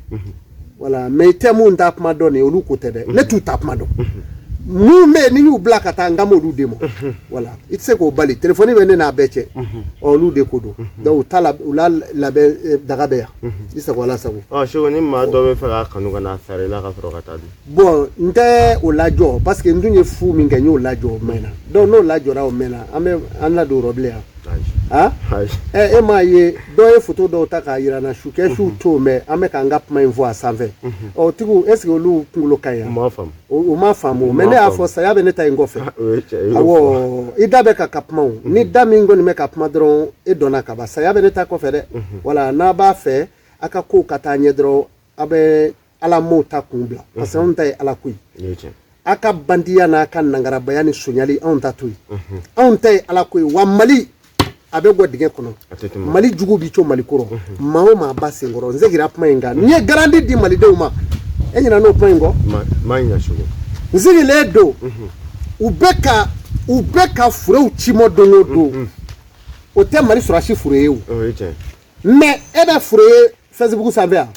Wala, mɛ i tɛ mun ta kuma dɔn nin ye, olu ko tɛ dɛ. Ne t'u ta kuma dɔn. Mun bɛ yen ni y'u bila ka taa, n kan b'olu de ma. Wala, i tɛ se k'o bali. Telefɔni bɛ ne n'a bɛɛ cɛ. Ɔ olu de ko don. Donc u ta la, u la labɛn daga bɛ yan. I sago ala sago. Ɔ Seko, ni maa dɔ bɛ fɛ k'a kanu ka n'a sara i la ka sɔrɔ ka taa dun. Bon, n tɛ o lajɔ parce que n tun ye fu min kɛ, n y'o lajɔ o mɛnna. Donc n'o lajɔra o mɛnna, an bɛ an ladon o rɔ bilen yan. Ah? E m'a ye dɔw ye photo dɔw ta k'a yira n na, sukɛ su t'o mɛn, an bɛ k'an ka kuma in fɔ a sanfɛ. Ɔ tigiw, est ce que olu kunkolo ka ɲi yan? U m'a faamu. U m'a faamu. Mais ne y'a fɔ saya bɛ ne ta in kɔfɛ. Awɔ, i da bɛ ka kuma o. Ni da min kɔni bɛ ka kuma dɔrɔn, e dɔnna ka ban, saya bɛ ne ta kɔfɛ dɛ. Wala, n'a b'a fɛ a ka kow ka taa ɲɛ dɔrɔn, a bɛ ala m'o ta kun bila. Parce que anw ta ye ala ko ye. A ka bandiya n'a ka nangarabaya ni sonyali, anw ta to yen. Anw ta ye ala ko ye. Wa Mali a bɛ bɔ dingɛ kɔnɔ. Mali jugu bi co Mali kɔrɔ. Maa o maa ba senkɔrɔ, n seginna kuma in kan. N ye garanti di malidenw ma. E ɲinɛ n'o kuma in kɔ? N sigilen don. U bɛ ka furew ci mɔ don o don. O tɛ Mali sɔrɔsi fure ye o. Mais e bɛ fure ye Facebook sanfɛ yan?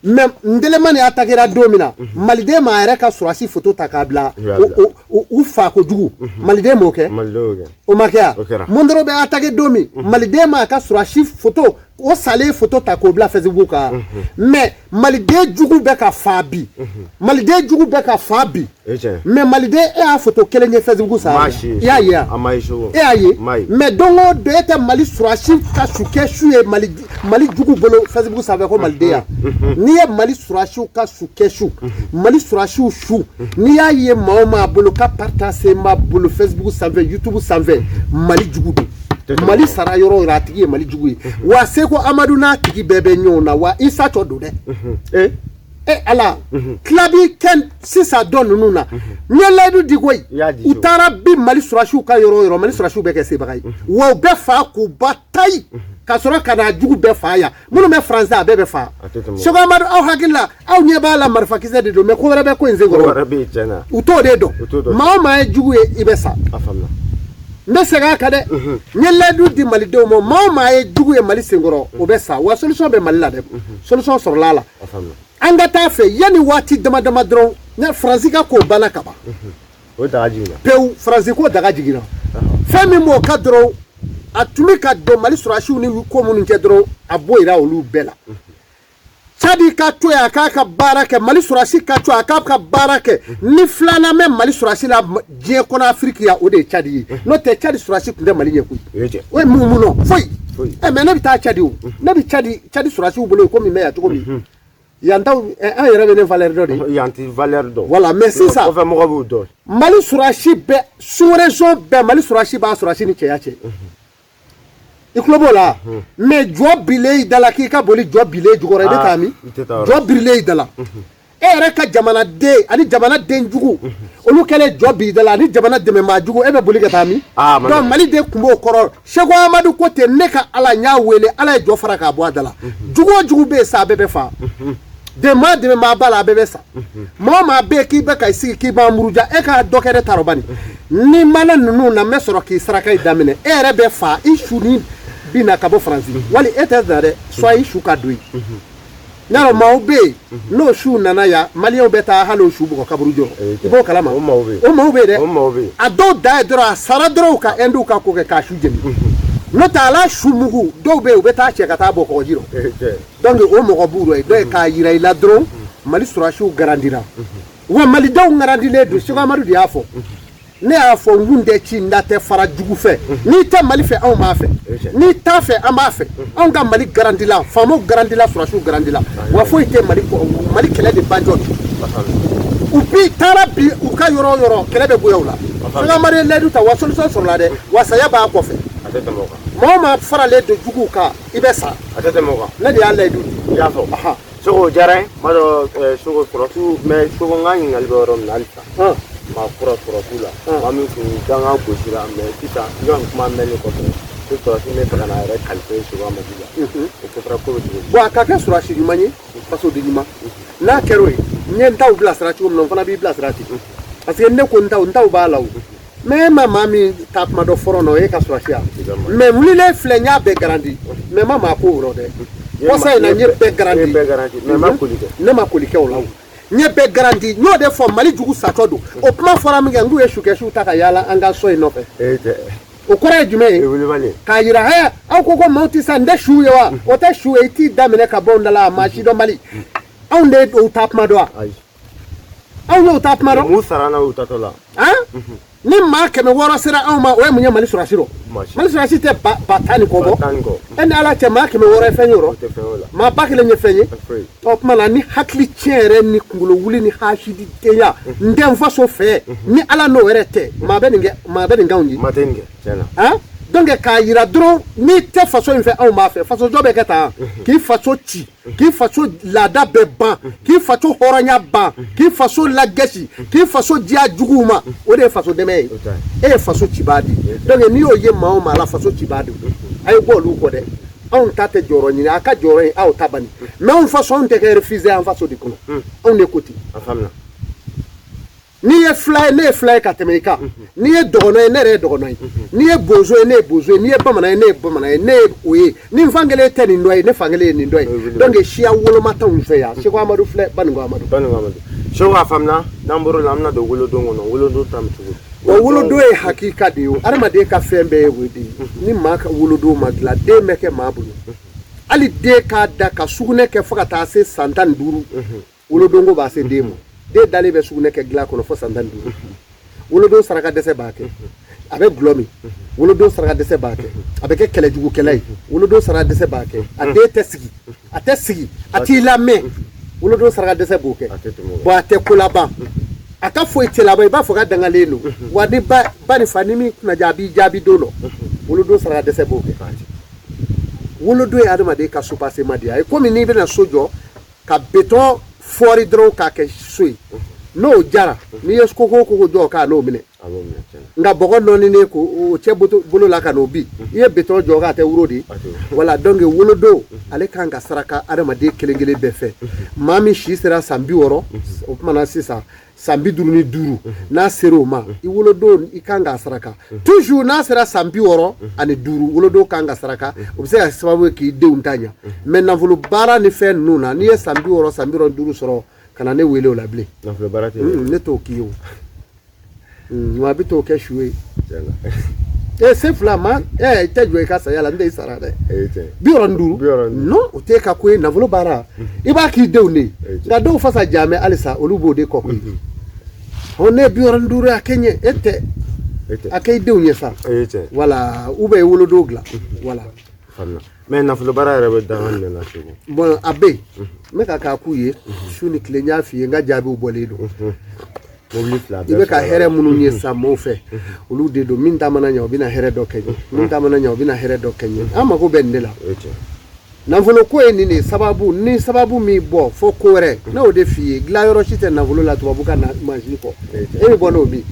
Mais Ndelemani attaquera don min na, maliden m'a yɛrɛ ka sɔrɔsi photo ta k'a bila u fa kojugu. Maliden m'o kɛ, o ma kɛ yan. Mondoro bɛ attaqué don min, maliden m'a ka sɔrɔsi photo, o salen photo ta k'o bila Facebook kan. Mais maliden jugu bɛ ka fa bi, maliden jugu bɛ ka fa bi. Mais maliden, e y'a photo kelen ye Facebook sanfɛ, i y'a ye wa? E y'a ye. Mais don o don, e tɛ Mali sɔrɔsi ka su kɛ su ye Mali jugu bolo Facebook sanfɛ ko maliden ya. N'i ye Mali sɔrɔsiw ka su kɛ su, Mali sɔrɔsiw su, n'i y'a ye maa o maa bolo ka partage b'a bolo Facebook sanfɛ, YouTube sanfɛ, Mali jugu don. Mali sara yɔrɔ o yɔrɔ, a tigi ye Mali jugu ye. Wa Seko Amadu n'a tigi bɛɛ bɛ ɲɔgɔn na. Wa Isa tɔ don dɛ. E Ala, tila bi kɛ sisan dɔ ninnu na. N ye layidu di koyi, u taara bi Mali sɔrɔsiw ka yɔrɔ o yɔrɔ, Mali sɔrɔsiw bɛ kɛ sebaga ye. Wa u bɛɛ fa k'u ba tayi ka sɔrɔ ka na jugu bɛɛ fa yan. Minnu bɛ Faransi, a bɛɛ bɛ fa. Seko Amadu, aw hakili la, aw ɲɛ b'a la marifakisɛ de don, mais ko wɛrɛ bɛ ko in senkɔrɔ, u t'o de dɔn. Maa o maa ye jugu ye, i bɛ sa. N bɛ segin a kan dɛ, n ye layidu di malidenw ma, maa o maa ye jugu ye Mali senkɔrɔ, o bɛ sa. Wa solution bɛ Mali la dɛ, solution sɔrɔla a la. An ka taa fɛ yanni waati dama dama dɔrɔn, ne Faransi ka ko banna ka ban. O daga jiginna pewu. Faransi ko daga jiginna. Fɛn min b'o ka dɔrɔn, a tun bɛ ka don Mali sɔrɔsiw ni ko minnu cɛ dɔrɔn, a b'o yira olu bɛɛ la. Tchad ka to yen, a k'a ka baara kɛ. Mali sɔrɔsi ka to yen, a k'a ka baara kɛ. Ni filanan bɛ Mali sɔrɔsi la diɲɛ kɔnɔ, Afiriki yan, o de ye Tchad ye. N'o tɛ, Tchad sɔrɔsi tun tɛ Mali ɲɛ koyi. O ye mun nɔ foyi. Ɛ, mais ne bɛ taa Tchad o, ne bɛ Tchad sɔrɔsiw bolo komi n bɛ yan cogo min. Yan taw, an yɛrɛ bɛ ne valeur dɔ de. Yan tɛ valeur dɔn. Voilà, mais sisan kɔfɛ mɔgɔ b'u dɔn. Mali sɔrɔsi bɛɛ, sous-région bɛɛ, Mali sɔrɔsi b'a sɔrɔsi ni cɛya cɛ. I tulo b'o la. Mais jɔ bilen i da la, k'i ka boli jɔ bilen jukɔrɔ, i bɛ taa min? Jɔ birilen i da la, e yɛrɛ ka jamanaden ani jamanaden jugu, olu kɛlen jɔ b'i da la, ani jamana dɛmɛmaa jugu, e bɛ boli ka taa min? Donc Mali de tun b'o kɔrɔ. Seko Amadu ko ten, ne ka Ala, n y'a wele, Ala ye jɔ fara k'a bɔ a da la. Jugu o jugu bɛ yen sa, a bɛɛ bɛ fa. Dɛmɛ dɛmɛmaa b'a la, a bɛɛ bɛ sa. Maa o maa bɛ yen k'i bɛ ka sigi k'i b'an muruja, e ka dɔ kɛ ne ta rɔ bani. Ni mana ninnu na, n bɛ sɔrɔ k'i saraka in daminɛ. E yɛrɛ bɛ fa, i su ni bi na ka bɔ Faransi, wali e tɛ na dɛ, soit i su ka don yen. N'a maaw bɛ yen n'o su nana yan, maliyɛnw bɛ taa hali o su bugɔ kaburu jɔ, i b'o kalama. O maaw bɛ yen, o maaw bɛ yen dɛ. A dɔw da ye dɔrɔn, a sara dɔrɔn, u ka ɛndiw ka ko kɛ k'a su jeni. N'o tɛ, a la su mugu dɔw bɛ yen, u bɛ taa cɛ ka taa bɔ kɔgɔji rɔ. Donc o mɔgɔ b'u rɔ yen. Donc k'a yira i la dɔrɔn, Mali sɔrɔsiw garandira, wa malidenw garandilen don. Seko Amadu de y'a fɔ. Ne y'a fɔ, n kun tɛ ci, n da tɛ fara jugu fɛ. N'i tɛ Mali fɛ, anw b'a fɛ. N'i t'a fɛ, an b'a fɛ. Anw ka Mali garandila, faamaw garandila, sɔrɔsiw garandila. Wa foyi tɛ Mali kɔ, Mali kɛlɛ de banjɔ don. U bi taara bi u ka yɔrɔ o yɔrɔ, kɛlɛ bɛ goya u la. Seko Amadu ye layidu ta, wa solution sɔrɔla dɛ, wa saya b'a kɔfɛ. Maa o maa faralen don juguw kan, i bɛ sa. Ne de y'a layidu di. I y'a fɔ. Seko, o diyara n ye. N b'a dɔn Seko sɔrɔsiw, mais Seko, n ka ɲininkali bɛ yɔrɔ min na halisa. Maa kura sɔrɔsiw la, maa min kun dangan gosira, mais sisan i ka nin kuma mɛnni kɔfɛ, ko sɔrɔsi bɛ fɛ ka na a yɛrɛ kalifa Seko Amadu la, o kɛra ko bɛ cogo di? Bon, a ka kɛ sɔrɔsi ɲuman ye, fasoden ɲuman. N'a kɛra o ye, n ye n taw bilasira cogo min na, n fana b'i bilasira ten. Parce que ne ko n taw, n taw b'a la o. Mais e ma maa min taa kuma dɔ fɔlɔ nɔ, e ka sɔrɔsi ya. Mais wulilen filɛ, n y'a bɛɛ garanti, mais ma maa ko o rɔ dɛ. Kɔsa in na, n ye bɛɛ garanti. Mais ma koli kɛ. Ne ma koli kɛ o la o. N ye bɛɛ garanti, n y'o de fɔ, Mali jugu satɔ don. O kuma fɔra min kɛ, n k'u ye sukɛsiw ta ka yaala an ka so in nɔfɛ. O kɔrɔ ye jumɛn ye? K'a yira, hɛ, aw ko ko maaw tɛ sa, n tɛ su ye wa? O tɛ su ye, i t'i daminɛ ka bɔ n da la, a maa si dɔn Mali. Anw de y'o ta kuma dɔn wa? Anw y'o ta kuma dɔn. Mun sara n'a y'u tatɔ la? Ni maa 600 sera anw ma, o ye mun ye Mali sɔrɔsi rɔ? Mali sɔrɔsi tɛ ba 10 ni kɔ bɔ. E ni Ala cɛ, maa 600 ye fɛn ye o rɔ? Maa 1000 ye fɛn ye. Ɔ tuma na, ni hakili tiɲɛ yɛrɛ ni kunkolo wuli ni hasididenya, n tɛ n faso fɛ, ni Ala n'o yɛrɛ tɛ, maa bɛ nin kɛ, maa bɛ nin k'anw ye. Maa tɛ nin kɛ, tiɲɛ na. Donc k'a yira dɔrɔn, n'i tɛ faso in fɛ, anw b'a fɛ. Fasojɔ bɛ kɛ tan, k'i faso ci, k'i faso laada bɛɛ ban, k'i faso hɔrɔnya ban, k'i faso lagɛsi, k'i faso diya juguw ma, o de ye faso dɛmɛ ye. E ye faso cibaa de ye. Donc n'i y'o ye maa o maa la, faso cibaa de don. A ye bɔ olu kɔ dɛ. Anw ta tɛ jɔyɔrɔ ɲini, a ka jɔyɔrɔ ye aw ta bani. Mais anw faso, anw tɛ kɛ refusé an faso de kɔnɔ. Anw de ko ten. N'i ye fila ye, ne ye fila ye ka tɛmɛ i kan. N'i ye dɔgɔnɔ ye, ne yɛrɛ ye dɔgɔnɔ ye. N'i ye bozo ye, ne ye bozo ye. N'i ye bamanan ye, ne ye bamanan ye. Ne ye o ye. Ni n fan kelen tɛ nin dɔ ye, ne fan kelen ye nin dɔ ye. Donc siya woloma t'anw fɛ yan. Seko Amadu filɛ, Baninko Amadu. Baninko Amadu. Seko, a faamuna. N'an bɔr'o la, an bɛna don wolodon kɔnɔ. Wolodon ta bɛ cogo di? O wolodon ye hakika de ye. O adamaden ka fɛn bɛɛ ye o de ye. Ni maa ka wolodon ma dilan, den bɛ kɛ maa bolo. Hali den k'a da ka sugunɛ kɛ fo ka taa se san 15, wolodonko b'a se den ma. Den dalen bɛ sugunɛ kɛ dilan kɔnɔ fo san 15. Wolodon saraka dɛsɛ b'a kɛ, a bɛ gulɔ min. Wolodon saraka dɛsɛ b'a kɛ, a bɛ kɛ kɛlɛjugukɛla ye. Wolodon saraka dɛsɛ b'a kɛ, a den tɛ sigi, a tɛ sigi, a t'i lamɛn. Wolodon saraka dɛsɛ b'o kɛ. Bon, a tɛ ko laban, a ka foyi tɛ laban, i b'a fɔ k'a dangalen don. Wa ni ba ba ni fa ni min kunnaja, a b'i jaabi don dɔ. Wolodon saraka dɛsɛ b'o kɛ. Wolodon ye adamaden ka soubassement de ye. A ye komi n'i bɛna so jɔ ka béton fɔri dɔrɔn k'a kɛ so ye, n'o jara, n'i ye koko koko jɔ k'a n'o minɛ, nka bɔgɔ nɔɔninen ko o cɛ bolo la ka n'o bi, i ye béton jɔ k'a tɛ wuro de. Voilà, donc wolodon ale kan ka saraka adamaden kelen kelen bɛɛ fɛ. Maa min si sera san 60, o tuma na sisan san 55, n'a sera o ma, i wolodon i kan k'a saraka toujours. N'a sera san 65, wolodon kan ka saraka. O bɛ se ka kɛ sababu ye k'i denw ta ɲa. Mais nafolo baara ni fɛn ninnu na, n'i ye san 60, san 65 sɔrɔ, ka na ne wele o la bilen. Nafolo baara tɛ. Ne t'o k'i ye o. Wa a bɛ t'o kɛ su ye. E se fila ma, i tɛ jɔ i ka saya la, n tɛ i sara dɛ. 65, non, o t'e ka ko ye. Nafolo baara, i b'a k'i denw de ye. Nka dɔw fasa jamɛ halisa, olu b'o de kɔ koyi. Ɔ, ne ye 65 ye, a kɛ ɲɛ e tɛ, a kɛ i denw ye sa. Voilà, ou bien i wolodon dilan, voilà. Mais nafolo baara yɛrɛ bɛ danga jumɛn na, Seko? Bon, a bɛ yen, n bɛ ka k'a k'u ye su ni tile. N y'a f'i ye, n ka jaabiw bɔlen don. Mobili fila. I bɛ ka hɛrɛ minnu ye sa maaw fɛ, olu de don. Min ta mana ɲɛ, o bɛna hɛrɛ dɔ kɛ n ye. Min ta mana ɲɛ, o bɛna hɛrɛ dɔ kɛ n ye. An mako bɛ nin de la. Nafolo ko ye nin de ye. Sababu ni sababu min bɔ fo ko wɛrɛ, ne y'o de f'i ye. Dilanyɔrɔ si tɛ nafolo la tubabu ka mansin kɔ. E bɛ bɔ n'o min?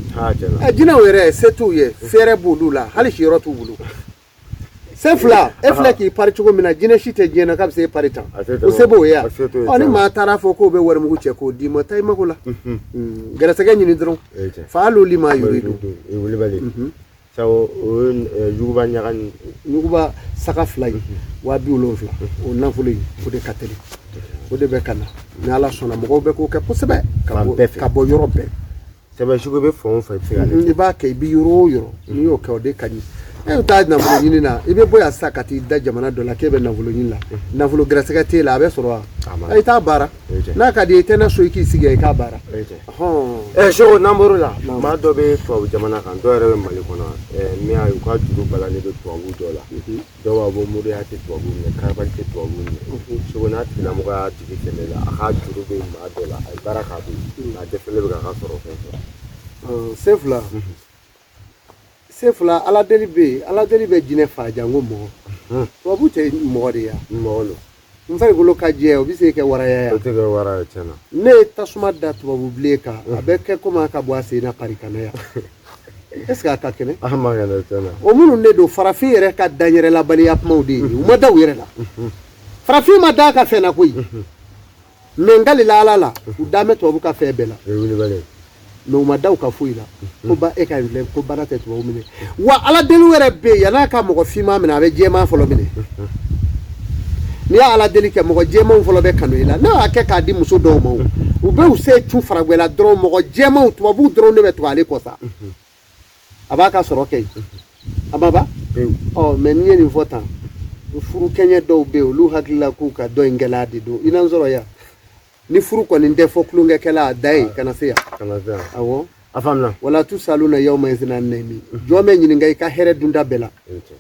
Jinɛw yɛrɛ se t'u ye, fɛɛrɛ b'olu la, hali siyɔrɔ t'u bolo. Se fila, e filɛ k'i pari cogo min na, jinɛ si tɛ diɲɛ na k'a bɛ se e pari tan. O se b'o ye yan. Ɔ, ni maa taara fɔ k'o bɛ warimugu cɛ k'o d'i ma, taa i mako la. Gɛrɛsɛgɛ ɲini dɔrɔn. Faalu lima yuridu. Wulibali sabu o ye yuguba ɲaga ni ɲuguba saga fila ye 70,000. O nafolo in, o de ka teli, o de bɛ ka na. Ni Ala sɔnna, mɔgɔw bɛ k'o kɛ kosɛbɛ, ka bɔ yɔrɔ bɛɛ. Sɛbɛn sugu bɛ fan o fan, i bɛ se k'ale I b'a kɛ, i bɛ yɔrɔ o yɔrɔ, n'i y'o kɛ, o de ka ɲi. E bɛ taa nafolo ɲini na, i bɛ bɔ yan sisan ka t'i da jamana dɔ la k'e bɛ nafolo ɲini la, nafolo gɛrɛsɛgɛ t'e la, a bɛ sɔrɔ wa? I t'a baara. N'a ka di ye, i tɛ na so, i k'i sigi yan i k'a baara. Ɛ Seko, n'an bɔr'o la, maa dɔ bɛ tubabu jamana kan, dɔw yɛrɛ bɛ Mali kɔnɔ, min y'a ye u ka juru balalen bɛ tubabu dɔ la. Dɔw b'a fɔ moriya tɛ tubabu minɛ, karabali tɛ tubabu minɛ. Seko, n'a tigilamɔgɔ y'a jigi sɛmɛ la, a ka juru bɛ maa dɔ la, a ye baara k'a bolo, a dɛsɛlen bɛ k'a ka sɔrɔ fɛn sɔrɔ. Se fila, se fila, Ala deli bɛ yen. Ala deli bɛ jinɛ fa janko mɔgɔ. Tubabu tɛ mɔgɔ de ye. Mɔgɔ don. N farikolo ka jɛ, o bɛ se kɛ waraya ye. O tɛ kɛ wara ye, tiɲɛ na. Ne ye tasuma da tubabu bilen kan, a bɛ kɛ komi a ka bɔ a sen na pari kana yan. Est ce que a ka kɛnɛ? A ma kɛnɛ, tiɲɛ na. O minnu de don, farafin yɛrɛ ka danyɛrɛlabaliya kumaw de ye. U ma da u yɛrɛ la. Farafin ma da a ka fɛn na koyi. Mais n kalila Ala la, u dan bɛ tubabu ka fɛn bɛɛ la. Mais u ma da u ka foyi la. Ko ba e ka nin filɛ, ko baara tɛ tubabu minɛ wa. Ala deli yɛrɛ bɛ yen, yann'a ka mɔgɔ finman minɛ, a bɛ jɛman fɔlɔ minɛ. N'i y'a Ala deli kɛ, mɔgɔ jɛmanw fɔlɔ bɛ kanu i la. N'a y'a kɛ k'a di muso dɔw ma, u bɛ u se cu faragwɛla dɔrɔn, mɔgɔ jɛmanw, tubabuw dɔrɔn de bɛ tugu ale kɔ sa. A b'a ka sɔrɔ kɛ yen, a ma ban. Ɔ, mais n'i ye nin fɔ tan, furu kɛɲɛ dɔw bɛ yen, olu hakili la k'u ka dɔ in kɛla de don. I n'an sɔrɔ yan, ni furu kɔni tɛ fɔ tulonkɛkɛla, a da ye kana se yan. Awɔ. A faamuna. Wala tusaluna yawma izin ani nɛmi. Jɔn bɛ ɲininka i ka hɛrɛ dunda bɛɛ la.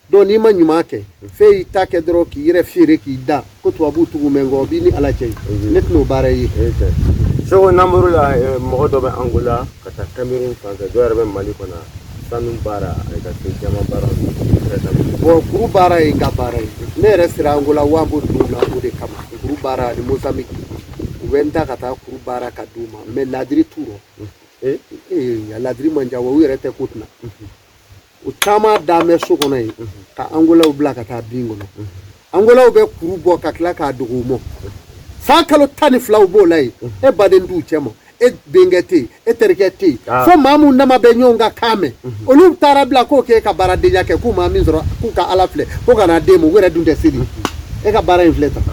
Donc n'i ma ɲuman kɛ, f'e y'i ta kɛ dɔrɔn k'i yɛrɛ feere k'i da ko tubabuw tugu mɛ n kɔ, o b'i ni Ala cɛ ye. Ne tɛn'o baara ye. Seko, n'an bɔr'o la, mɔgɔ dɔ bɛ Angola ka taa Cameroun fan fɛ, dɔw yɛrɛ bɛ Mali kɔnɔ, sanu baara ani ka se jama baara. Bon, kuru baara ye n ka baara ye. Ne yɛrɛ sera Angola Wambo ninnu na o de kama, kuru baara ani Mozambique. U bɛ n ta ka taa kuru baara ka d'u ma, mais ladiri t'u rɔ. Ee, a ladiri man ca wa, u yɛrɛ tɛ ko tɛna. U caman dan bɛ so kɔnɔ yen ka Angolaw bila ka taa bin kɔnɔ. Angolaw bɛ kuru bɔ ka tila k'a dogo u mɔ. San kalo 12 u b'o la yen, e baden t'u cɛ ma, e denkɛ tɛ yen, e terikɛ tɛ yen, fo maa mun dama bɛ ɲɔgɔn ka kan mɛn, olu taara bila k'o k'e ka baaradenya kɛ, k'u maa min sɔrɔ k'u ka ala filɛ ko ka n'a d'e ma, u yɛrɛ dun tɛ seli. E ka baara in filɛ tan.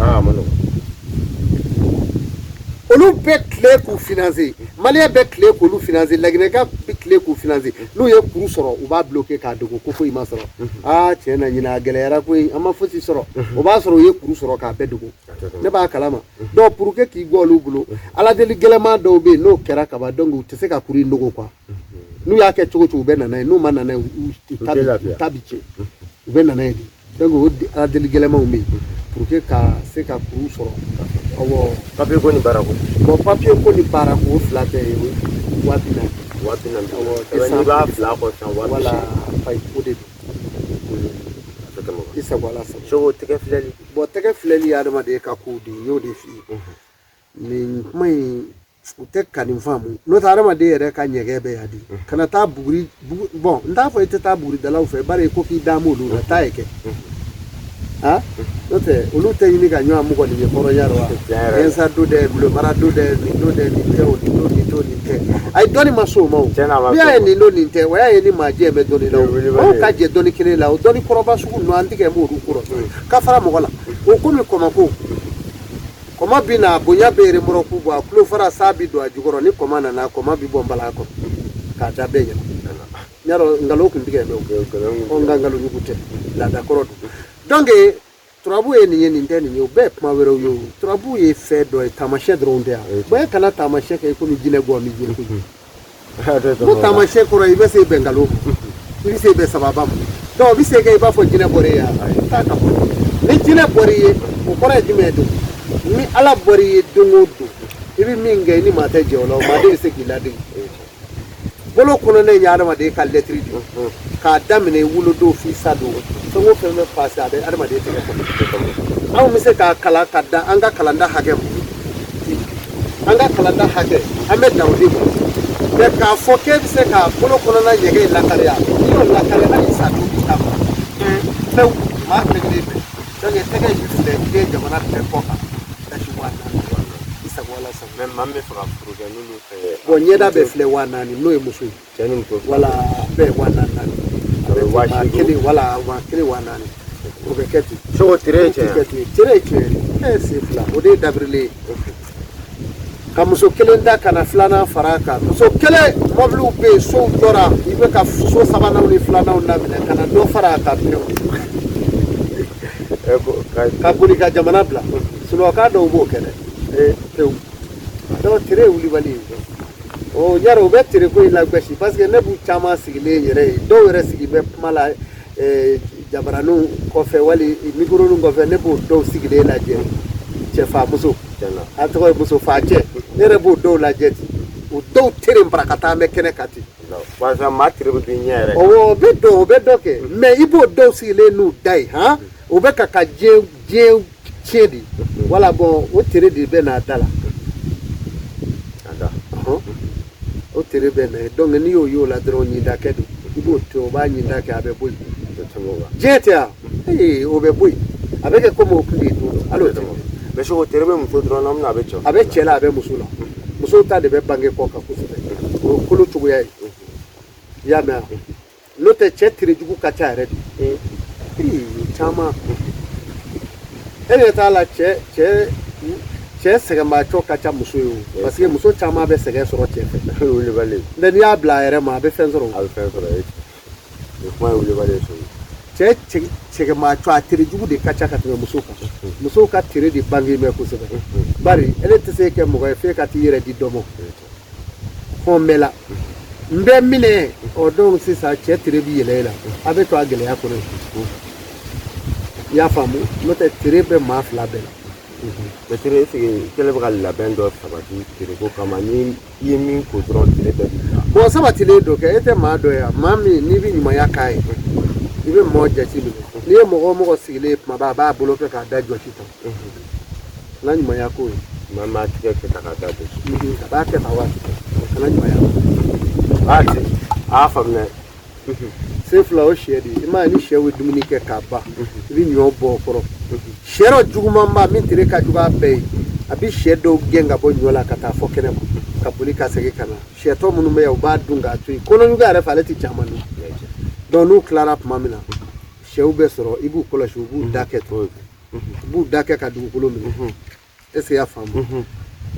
Olu bɛ tile k'u financer, maliyɛn bɛ tile k'olu financer, laginɛka bɛ tile k'u financer. N'u ye kuru sɔrɔ, u b'a bloquer k'a dogo ko foyi ma sɔrɔ. Aa, tiɲɛ na, ɲinɛ a gɛlɛyara koyi, an ma fosi sɔrɔ. O b'a sɔrɔ u ye kuru sɔrɔ k'a bɛɛ dogo. Ne b'a kalama. Donc pour que k'i gɔ olu bolo, aladeli gɛlɛman dɔw bɛ yen, n'o kɛra kaban, donc u tɛ se ka kuru in dogo quoi. N'u y'a kɛ cogo o cogo, u bɛ na n'a ye. N'u ma na n'a ye, u ta bi tiɲɛ, u bɛ na n'a ye de. Donc o aladeli gɛlɛmanw bɛ yen pour que ka se ka kuru sɔrɔ. Awɔ. Papier ko ni baara ko. Bon, papier ko ni baara ko, o fila bɛɛ ye 40 000. 40 000. Awɔ. N'i b'a fila kɔ sisan, 80 000. Wala, o de don. I sago ala sago. Soko, tɛgɛ filɛli. Bon, tɛgɛ filɛli ye adamaden ka kow de ye, n y'o de f'i ye. Nin kuma in, u tɛ ka nin faamu, n'o tɛ adamaden yɛrɛ ka ɲɛgɛn bɛ yan de. Kana taa buguri. Bon, n t'a fɔ i tɛ taa buguridalaw fɛ, bari ko k'i da m'olu la, taa ye kɛ. Ha, n'o tɛ olu tɛ ɲini ka ɲɔgɔn mɔgɔ nin ye hɔrɔnya rɔ wa? Ɛnsa do dɛ, bulomara do dɛ, nin do dɛ, nin tɛ o, nin do, nin do, nin tɛ. Ayi, dɔnni ma s'o ma o. N'i y'a ye nin do, nin tɛ, o y'a ye ni maa jɛ bɛ dɔnni la, o aw ka jɛ dɔnni kelen la. O dɔnni kɔrɔba sugu ninnu, an tigɛ m'olu kɔrɔ ka fara mɔgɔ la. O komi kɔmɔko, kɔmɔ bi na, bonya bɛ remorque bɔ, a tulo fara, sa bi don a jukɔrɔ. Ni kɔmɔ nana, kɔmɔ bi bɔ nbala kɔrɔ k'a da bɛɛ ɲɛna. Y'a dɔn nkalon kun tigɛ bɛ o, nka nkalon jugu tɛ, laada kɔrɔ don. Donc turabu ye nin ye, nin tɛ nin ye, o bɛɛ ye kuma wɛrɛw ye. O turabu ye fɛn dɔ ye, taamasiyɛn dɔrɔn tɛ yan. Bon, e kana taamasiyɛn kɛ i komi jinɛ gɔ min jinɛ kojugu. Ko taamasiyɛn kɔrɔ, i bɛ se bɛn nkalon ma, i bɛ se bɛn sababa ma. Donc o bɛ se kɛ i b'a fɔ jinɛ bɔra e ye, taa ka bɔ. Ni jinɛ bɔra i ye, o kɔrɔ ye jumɛn ye? Don ni ala bɔra i ye, don o don i bɛ min kɛ, i ni maa tɛ jɛ o la, o maa de bɛ se k'i ladege. Bolo kɔnɔna in ye adamaden ka lɛtiri de ye, k'a daminɛ i wolodon f'i sa don, fɛn o fɛn bɛ pase, a bɛ adamaden tɛgɛ kɔnɔ. Anw bɛ se k'a kalan ka dan an ka kalanda hakɛ ma, an ka kalanda hakɛ, an bɛ dan o de ma. Mɛ k'a fɔ k'e bɛ se ka bolo kɔnɔna ɲɛgɛn in lakariya, n'i y'o lakari, hali sa don b'i ta ma pewu, maa kelen kelen bɛɛ. Donc tɛgɛ in filɛ diɲɛ jamana bɛɛ kɔ kan, dasi 40 000, i sago ala sago. Mɛ maa min bɛ fɛ ka furu kɛ, n'olu fɛ. Bon, ɲɛda bɛɛ filɛ 40 000, n'o ye muso ye. Cɛ ni muso. Wala, bɛɛ 40 000 naani. A bɛ waa maa seegin. kelen, wala, maa kelen 40 000, o bɛ kɛ ten. Soko, tere ye O bɛ tiɲɛ kɛ ten, tere ye tiɲɛ ye. E sen fila, o de ye dabirilen ye ka muso kelen da ka na filanan fara a kan. Muso kelen, mɔbiliw bɛ yen, sow jɔra, i bɛ ka so sabananw ni filananw daminɛ ka na dɔ fara a kan pewu. Ka boli ka jamana bila sunɔgɔkan dɔw b'o kɛ dɛ pewu. Donc tere ye wulibali ye. O yɛrɛ, u bɛ tere ko in lagosi, parce que ne b'u caman sigilen yɛrɛ ye, dɔw yɛrɛ sigi bɛ kuma la jabaraninw kɔfɛ wali mikoroninw kɔfɛ. Ne b'o dɔw sigilen lajɛ, cɛ fa muso, a tɔgɔ ye muso fa cɛ, ne yɛrɛ b'o dɔw lajɛ ten, o dɔw tere barakata bɛ kɛnɛ kan ten. Walasa maa tere bɛ don i ɲɛ yɛrɛ. Ɔwɔ, o bɛ dɔn, o bɛ dɔ kɛ, mɛ i b'o dɔw sigilen n'u da ye han, o bɛ ka diɲɛ tiɲɛ de. Wala, bɔn, o tere de bɛ n'a da la. O tere bɛ na ye. Donc n'i y'o ye o la dɔrɔn, ɲinda kɛ don, i b'o to, o b'a ɲinda kɛ, a bɛ bɔ yen. Diɲɛ tɛ yan, ee, o bɛ bɔ yen, a bɛ kɛ komi o kun de ye don dɔ, hali o tɛ. Mɛ Soko, tere bɛ muso dɔrɔn na, a bɛ cɛ? A bɛ cɛ la, a bɛ muso la. Musow ta de bɛ bange kɔ kan kosɛbɛ, o ye kolo cogoya ye, i y'a mɛn wa? N'o tɛ, cɛ tere jugu ka ca yɛrɛ de. Ee, caman, e ɲɛ t'a la, cɛ sɛgɛnbaatɔ ka ca muso ye o, parce que muso caman bɛ sɛgɛn sɔrɔ cɛ fɛ. Wulibali. Mɛ n'i y'a bila a yɛrɛ ma, a bɛ fɛn sɔrɔ o. A bɛ fɛn sɔrɔ, e o kuma ye wulibali ye Soko. Cɛ sɛgɛnbaatɔ, a tere jugu de ka ca ka tɛmɛ muso kan. Musow ka tere de bange bɛ kosɛbɛ, bari ele tɛ se kɛ mɔgɔ ye f'e ka t'i yɛrɛ di dɔ ma hɔn bɛɛ la n bɛ minɛ ɔ. Donc sisan cɛ tere bi yɛlɛ e la, a bɛ to a gɛlɛya kɔnɔ yen, i y'a faamu? N'o tɛ, tere bɛ maa fila bɛɛ la. Mɛ tere, est ce que i kɛlen bɛ ka labɛn dɔ sabati tereko kama, ni i ye min ko dɔrɔn, tere bɛɛ b'i bila? Bon, sabatilen dɔ kɛ, e tɛ maa dɔ ye yan, maa min n'i bɛ ɲumanya k'a ye, i bɛ mɔɔ jate minɛ. N'i ye mɔgɔ o mɔgɔ sigilen ye kuma bɛɛ, a b'a bolo kɛ k'a da jɔsi tan, kana ɲumanya k'o ye. Maa maa tigɛ kɛ ta k'a da gosi. A b'a kɛ tan waati, kana ɲumanya. A ti a y'a faamuya. Sen fila, o sɛ de ye. I m'a ye, ni sɛw ye dumuni kɛ k'a ban, i bɛ ɲɔ bɔ o kɔrɔ. Sɛ dɔ jugumanba min tere ka jugu a bɛɛ ye, A bɛ sɛ dɔw gɛn ka bɔ ɲɔ la ka taa fɔ kɛnɛ ma, ka boli ka segin ka na. Sɛ tɔ minnu bɛ yan, u b'a dun k'a to yen. Kɔnɔjuguya yɛrɛ fɛ, ale tɛ caman dun. Donc n'u tilara tuma min na, sɛw bɛ sɔrɔ, i b'u kɔlɔsi, u b'u da kɛ ten, u b'u da kɛ ka dugukolo minɛ. Est ce que i y'a faamu?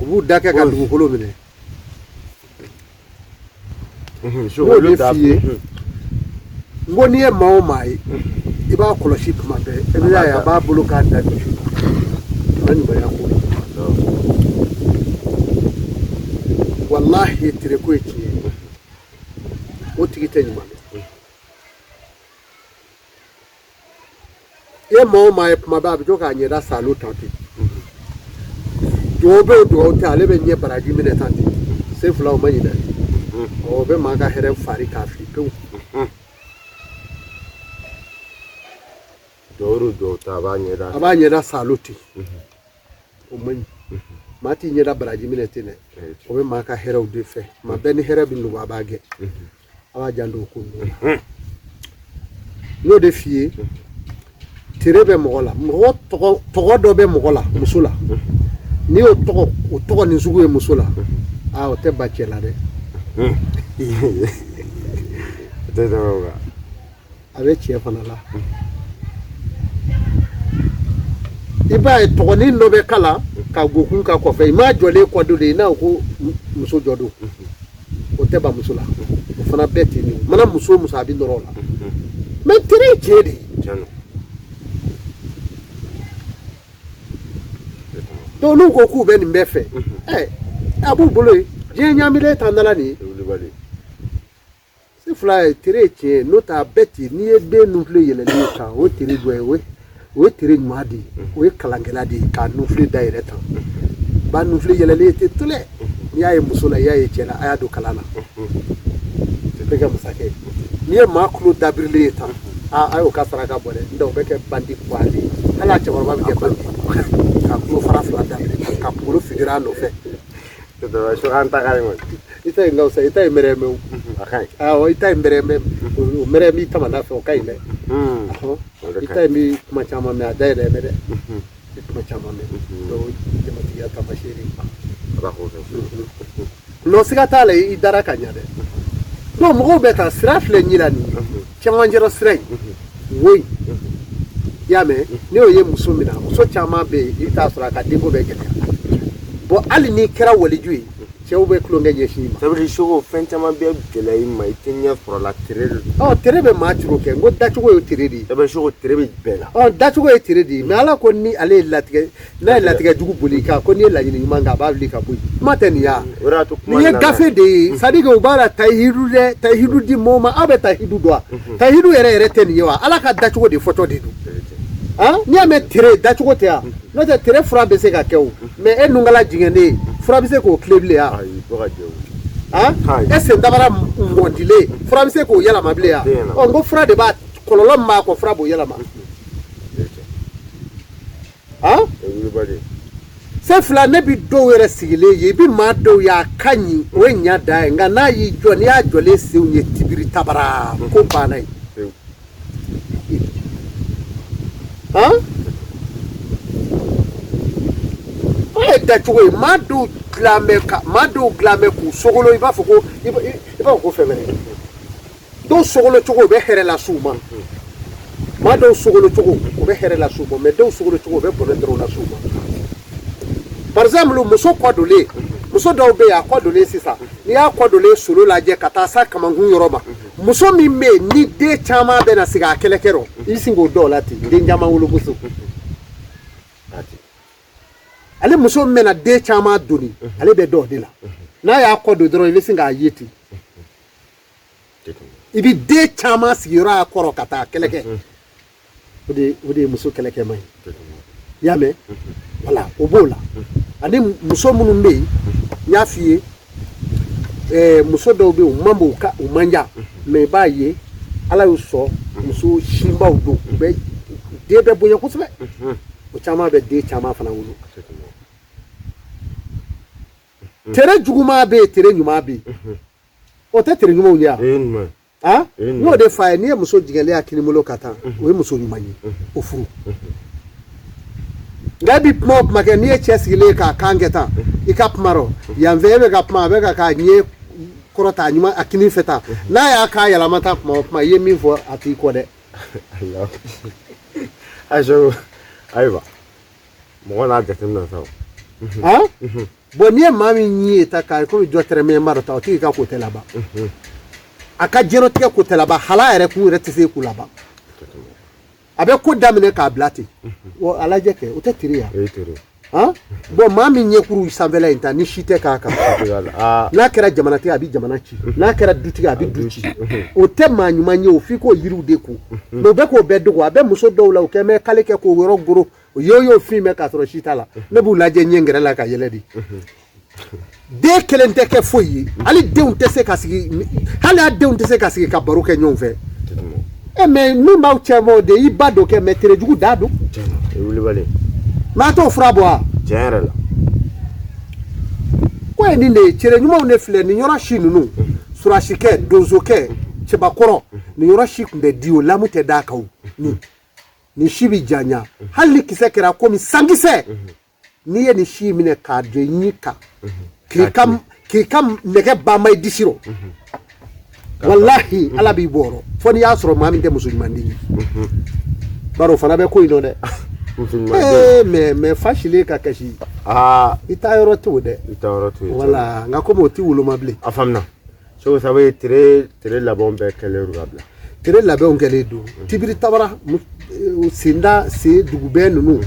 U b'u da kɛ ka dugukolo minɛ. N y'o de f'i ye, n ko n'i ye maa o maa ye, i b'a kɔlɔsi tuma bɛɛ, i b'a ye a b'a bolo k'a da dusu a ɲumanya ko la. Walahi, tereko ye tiɲɛ ye, o tigi tɛ ɲuman dɔn. I ye maa o maa ye tuma bɛɛ a bɛ to k'a ɲɛda saalo tan ten, dugawu bɛ o dugawu tɛ, ale bɛ ɲɛ baraji minɛ tan ten, sen fila o ma ɲi dɛ. O bɛ maa ka hɛrɛ fari k'a fili pewu. Dugawu dugawu tɛ, a b'a ɲɛda a b'a ɲɛda saalo ten, o man ɲi. Maa t'i ɲɛda baraji minɛ ten dɛ, o bɛ maa ka hɛrɛw de fɛ. Maa bɛɛ ni hɛrɛ bɛ nugu, a b'a gɛn. A b'a janto o ko ninnu na. N y'o de f'i ye, tere bɛ mɔgɔ la, mɔgɔ tɔgɔ tɔgɔ dɔ bɛ mɔgɔ la, muso la. N'i y'o tɔgɔ, o tɔgɔ nin sugu ye muso la, aa, o tɛ ba cɛ la dɛ. O tɛ tɛmɛ o kan. A bɛ cɛ fana la. I b'a ye tɔgɔnin dɔ bɛ kala ka gokun ka kɔfɛ, i m'a jɔlen kɔ don de, i n'a ko muso jɔ don, o tɛ ba muso la. O fana bɛɛ ten de mana muso o muso, a bɛ nɔrɔ o la. Mais tere ye tiɲɛ de ye. Donc n'u ko k'u bɛ nin bɛɛ fɛ, ɛ, a b'u bolo yen. Diɲɛ ɲaamilen t'an dala nin ye. Se fila ye tere ye tiɲɛ ye, n'o tɛ a bɛɛ ten. N'i ye den nunfile yɛlɛlen ye tan, o ye tere dɔ ye, o ye tere ɲuman de ye, o ye kalankɛla de ye k'a nunfile da yɛrɛ tan. Ba nunfile yɛlɛlen ye ten tolɛ, n'i y'a ye muso la, i y'a ye cɛ la, a y'a don kalan na, o bɛ kɛ masakɛ ye. N'i ye maa tulo dabirilen ye tan, aa, a y'o ka saraka bɔ dɛ, n'o tɛ o bɛ kɛ bandi kuwa de ye. Hali a cɛkɔrɔba bɛ kɛ bandi, ka tulo fara fila dabiri, ka kunkolo fidira a nɔfɛ. An ta ka ɲi kɔni. I ta in ka fisa, i ta in mɛrɛmɛ o. A ka ɲi. Awɔ, i ta in mɛrɛmɛ, o mɛrɛ b'i tamana fɛ, o ka ɲi dɛ. I ta in bɛ kuma caman mɛn, a da yɛrɛ mɛn dɛ, i kuma caman mɛn. Donc jamatigiya taamasiyɛn de. Ala k'o kɛ. Non, siga t'a la, i dara ka ɲa dɛ. Donc mɔgɔw bɛ taa sira filɛ ɲi la nin ye, cɛmancɛrɔ sira in wo in, i y'a mɛn? N'i y'o ye muso min na, muso caman bɛ yen, i bɛ taa sɔrɔ a ka denko bɛ gɛlɛya. Bon, hali n'i kɛra waliju ye, cɛw bɛ tulonkɛ ɲɛsin i ma. Ça veut dire soko fɛn caman bɛ gɛlɛya i ma, i tɛ ɲɛ sɔrɔ la, tere de don. Ɔ, tere bɛ maa curo kɛ, n ko dacogo ye tere de ye. Ça veut dire soko tere bɛ bɛɛ la. Ɔ, dacogo ye tere de ye, mais ala ko ni ale ye latigɛ, n'a ye latigɛ jugu boli i kan, ko n'i ye laɲini ɲuman kɛ, a b'a wuli ka bɔ yen. Kuma tɛ nin ya. O de y'a to kuma Nin ye nana. gafe de ye, c'est à dire que u b'a la tayihidu dɛ, tayihidu di mɔgɔw ma. Aw bɛ tayihidu dɔn wa? Tayihidu yɛrɛ yɛrɛ tɛ nin ye wa? Ala ka dacogo de fɔtɔ de don. Han, n'i y'a mɛn tere dacogo tɛ yan, n'o tɛ tere fura bɛ se ka kɛ o, mais e nunkala jigɛnnen, fura bɛ se k'o tile bilen yan? Ayi, fo ka jɛ o. Han, Ayi. e sen dabara mɔndilen, fura bɛ se k'o yɛlɛma bilen yan? Tɛ yɛlɛma. Ɔ, n ko fura de b'a kɔlɔlɔ min b'a kɔ, fura b'o yɛlɛma. Han, O ye wulibali ye. Se fila, ne bi dɔw yɛrɛ sigilen ye, i bi maa dɔw ye, a ka ɲi, o ye ɲa dan ye, nka n'a y'i jɔ, n'i y'a jɔlen senw ye tibiri tabara, ko banna ye. Pewu. Han, o ye dacogo ye. Maa dɔw dilan bɛ ka maa dɔw dilan bɛ k'u sogolo, i b'a fɔ ko i b'a fɔ ko fɛn wɛrɛ. Dɔw sogolo cogo, o bɛ hɛrɛ las'u ma. Maa dɔw sogolo cogo, o bɛ hɛrɛ las'u ma, mais dɔw sogolo cogo, o bɛ bɔnɛ dɔrɔn las'u ma. Par exemple, muso kɔ donlen, muso dɔw bɛ yen, a kɔ donlen sisan, n'i y'a kɔ donlen solo lajɛ ka taa s'a kamankun yɔrɔ ma, muso min bɛ yen ni den caman bɛ na sigi a kɛlɛkɛ rɔ, i bɛ sin k'o dɔw la ten, den caman wolomuso. Ale muso min bɛna den caman doni, ale bɛ dɔw de la, n'a y'a kɔ don dɔrɔn, i bɛ sin k'a ye ten, i bɛ den caman sigiyɔrɔ a kɔrɔ ka taa kɛlɛkɛ. O de ye muso kɛlɛkɛma ye, i y'a mɛn? Wala o b'o la. Ani muso minnu bɛ yen, n y'a f'i ye, muso dɔw bɛ yen, u man bon, u man jan, mais i b'a ye ala y'u sɔn, muso sinbaw don, u bɛ den bɛ bonya kosɛbɛ, o caman bɛ den caman fana wolo. Tere juguman bɛ yen, tere ɲuman bɛ yen, o tɛ tere ɲumanw ye wa? O ye ɲuman ye. Ah, O ye n y'o de f'a ye, n'i ye muso jigɛnlen a kini bolo ka taa, o ye muso ɲuman ye, o furu. Nka e bɛ kuma o kuma kɛ, n'i ye cɛ sigilen k'a kan kɛ tan, i ka kuma rɔ yan fɛ, e bɛ ka kuma, a bɛ ka ɲɛ kɔrɔta a ɲuman a kinin fɛ tan, n'a y'a kan yɛlɛma tan kuma o kuma, i ye min fɔ a t'i kɔ dɛ. Ayiwa, mɔgɔ n'a jateminɛ sa o. Bon, n'i ye maa min ɲi ye ta k'a komi jɔ tɛrɛmɛ b'a dɔ ta, o tigi ka ko tɛ laban. A ka diɲɛlatigɛ ko tɛ laban, hala yɛrɛ kun yɛrɛ tɛ se k'u laban. A bɛ ko daminɛ k'a bila ten. Wa a lajɛ kɛ, o tɛ teri ya. Bon, maa min ɲɛkuru sanfɛla in ta ni si tɛ k'a kan, n'a kɛra jamanatigi a bɛ jamana ci, n'a kɛra dutigi a bɛ du ci. O tɛ maa ɲuman ye o, f'i k'o yiriw de ko. Mais o bɛ k'o bɛɛ dogo. A bɛ muso dɔw la, o kɛ mɛ k'ale kɛ k'o yɔrɔ goro, o y'o fin mɛ k'a sɔrɔ si t'a la. Ne b'u lajɛ ɲɛ gɛrɛ la ka yɛlɛ de. Den kelen tɛ kɛ foyi ye, hali denw tɛ se ka sigi, hali a denw tɛ se ka sigi ka baro kɛ ɲɔgɔn fɛ. Mais min b'aw cɛ bɔ de, i ba dɔ kɛ, mais terejugu da don. Mais a t'o fura bɔ wa? Tiɲɛ yɛrɛ la. Ko ye nin de ye, cere ɲumanw de filɛ nin yɔrɔ si ninnu, surasikɛ, donsokɛ, cɛbakɔrɔ, nin yɔrɔ si tun tɛ di o, lamu tɛ d'a kan o. Nin si bɛ janya, hali ni kisɛ kɛra komi sankisɛ, n'i ye nin si minɛ k'a jɔ i ɲi kan, k'i ka nɛgɛ banba i disi rɔ, walahi ala b'i bɔ yɔrɔ, fo n'i y'a sɔrɔ maa min tɛ muso ɲuman den ye. Bari o fana bɛ ko in nɔ dɛ. Mais fa silen ka kasi. I taa yɔrɔ t'o dɛ. I taa yɔrɔ t'o ye. Wala, nka komi o ti woloma bilen. A faamuna. Segu sabu tere labɛnw bɛɛ kɛlen don ka bila. Tere labɛnw kɛlen don. Tibiri tabara, senda, sen dugubɛn ninnu.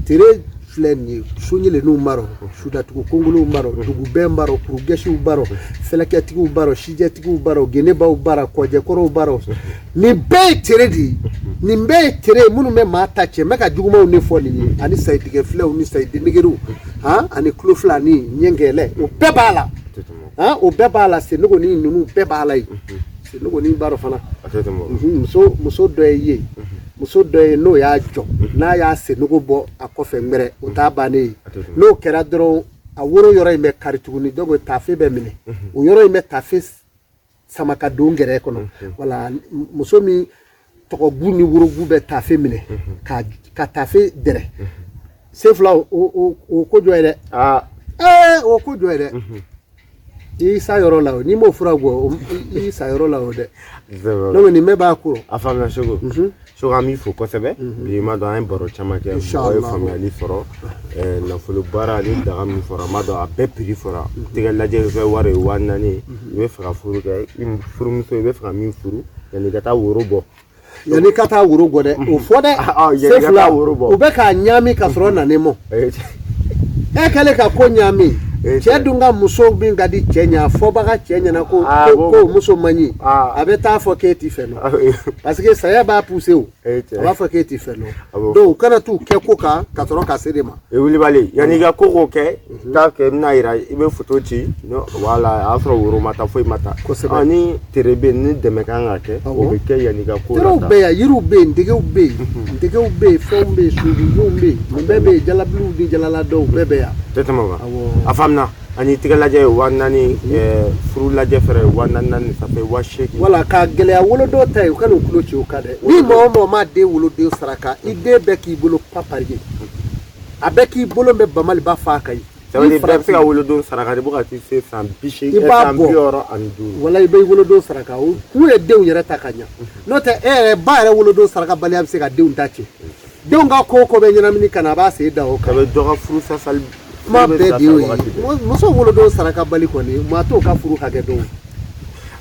Tere filɛ nin ye, soɲɛlenninw b'a rɔ, sudatugu kongolow b'a rɔ, dugubɛn b'a rɔ, kurugɛsiw b'a rɔ, fɛlɛkɛtigiw b'a rɔ, sijɛtigiw b'a rɔ, genebaw b'a rɔ, kɔjɛkɔrɔw b'a rɔ. Nin bɛɛ ye tere de ye. Nin bɛɛ ye tere ye minnu bɛ maa ta cɛ. N bɛ ka jugumanw de fɔ nin ye, ani sayidigɛ filɛw ni sayidenegeriw, ani tulo fila ni ɲɛngɛlɛ, o bɛɛ b'a la. O bɛɛ b'a la, senogo ni ninnu bɛɛ b'a la yen. Senogo ni b'a rɔ fana. Muso dɔ ye yen, muso dɔ ye n'o y'a jɔ, n'a y'a senogo bɔ a kɔfɛ ŋɛrɛ, o t'a bannen ye. N'o kɛra dɔrɔn, a woro yɔrɔ in bɛ kari tuguni, donc taafe bɛ minɛ. O yɔrɔ in bɛ taafe sama ka don gɛrɛ kɔnɔ. Wala muso min tɔgɔbu ni worobu bɛ taafe minɛ ka taafe dɛrɛ. Sen fila o ko jɔ ye dɛ. O ko jɔ ye dɛ. I sa yɔrɔ la o, n'i m'o fura bɔ, i sa yɔrɔ la o dɛ. Donc nin bɛɛ b'a ko. A faamuna Segu. Segu, an b'i fo kosɛbɛ. Bi ma dɔn an ye baro caman kɛ, mɔgɔ ye faamuyali sɔrɔ. Nafolo baara ni daga min fɔra, ma dɔn a bɛɛ prix fɔra. Tigɛ lajɛ kɛ wari ye 4000 ye. I bɛ fɛ ka furu kɛ, i furumuso i bɛ fɛ ka min furu, yanni i ka taa woro bɔ. Yanni ka taa woro bɔ dɛ, o fɔ dɛ. Yanni ka taa woro bɔ. U bɛ k'a ɲaami ka sɔrɔ nanen mɔ. E kɛlen ka ko ɲaami. Cɛ dun ka muso min ka di cɛ ɲɛ, a fɔbaga cɛ ɲɛna ko ko muso man ɲi, a bɛ taa fɔ k'e ti fɛ nɔ, parce que saya b'a pousser o, a b'a fɔ k'e ti fɛ nɔ. Donc u kana t'u kɛ ko kan ka sɔrɔ ka se de ma. Wulibali, yanni i ka ko kɛ, taa kɛ, i bɛna yira, i bɛ photo ci, wala a y'a sɔrɔ woro ma taa, foyi ma taa. Kosɛbɛ. Ni tere bɛ yen, ni dɛmɛ kan ka kɛ, o bɛ kɛ yanni i ka ko la. Terew bɛ yan, yiriw bɛ yen, ntegew bɛ yen, ntegew bɛ yen, fɛnw bɛ yen, sunjunw bɛ yen, nin bɛɛ bɛ yen, jalabiliw ni jalala dɔw bɛɛ bɛ yan. Tɛ tɛmɛ o kan. A faamuna. Ani tigɛ lajɛ ye 4000, furu lajɛ fɛrɛ ye 4000, ça fait 8000. Wala ka gɛlɛya wolodon ta ye, u ka n'u tulo ci o kan dɛ. Ni mɔgɔ o mɔgɔ ma den woloden saraka, i den bɛɛ k'i bolo papariye, a bɛɛ k'i bolo bɛ bamaliba fa kan ye. Ça veut dire bɛɛ bɛ se ka wolodon saraka de, bɔ ka t'i se san 80, san 65. Wala i bɛ wolodon saraka, o kun ye denw yɛrɛ ta ka ɲa. N'o tɛ e yɛrɛ ba yɛrɛ wolodon saraka baliya bɛ se ka denw ta tiɲɛ. Denw ka ko o ko bɛ ɲɛnamini ka na, a b'a sen da o kan. A bɛ dɔ ka furu sasali. Kuma bɛɛ de y'o ye. Muso wolodon saraka bali kɔni, maa t'o ka furu hakɛ dɔn.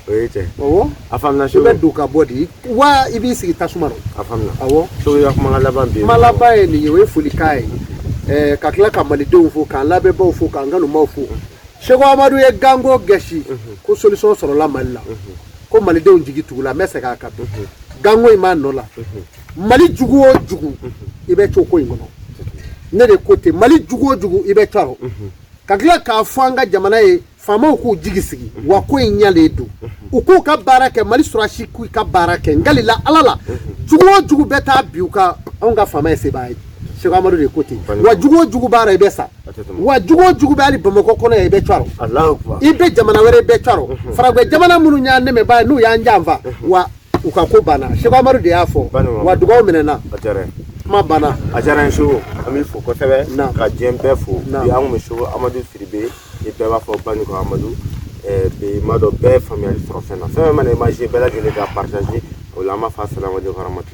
O ye tiɲɛ. Awɔ. A faamuna I Segu. bɛ don ka bɔ de, wa i b'i sigi tasuma rɔ. A faamuna. Awɔ. Segu, i ka kuma laban bi. Kuma laban ye nin ye, o ye folikan ye. Ka tila ka malidenw fo, k'an lamɛnbaaw fo, k'an kanubaw fo. Segu Amadu ye ganko gɛsi ko solution sɔrɔla Mali la. Ko malidenw jigi tugula, n bɛ segin a kan bi. Ganko in b'a nɔ la. Mali jugu o jugu, i bɛ co ko in kɔnɔ. Ne de ko ten, Mali jugu o jugu, i bɛ co a rɔ. Ka tila k'a fɔ an ka jamana ye, faamaw k'u jigi sigi, wa ko in ɲalen don. U k'u ka baara kɛ, Mali sɔrɔdasi k'u ka baara kɛ. N kalila Ala la, jugu o jugu bɛ taa bi u ka, anw ka faama ye sebaa ye. Segu Amadu de ko ten. Wa jugu o jugu b'a la, i bɛ sa. Wa jugu o jugu bɛ hali Bamakɔ kɔnɔ yan, i bɛ co a rɔ. I bɛ jamana wɛrɛ, i bɛ co a rɔ. Faragwɛ jamana minnu y'an dɛmɛbaa ye, n'u y'an janfa, wa u ka ko banna. Segu Amadu de y'a fɔ, wa dugawu minɛna. Kuma banna. A diyara n ye Seko, an b'i fo kosɛbɛ Naam. ka diɲɛ bɛɛ fo. Naam. Bi an kun bɛ Seko Amadu Sidibe, ni bɛɛ b'a fɔ Banikɔ Amadu. Bi n b'a dɔn bɛɛ ye faamuyali sɔrɔ fɛn na. Fɛn fɛn mana image, bɛɛ lajɛlen ka partager o la. An b'a fɔ asalaamaaleykum warahmatulahi.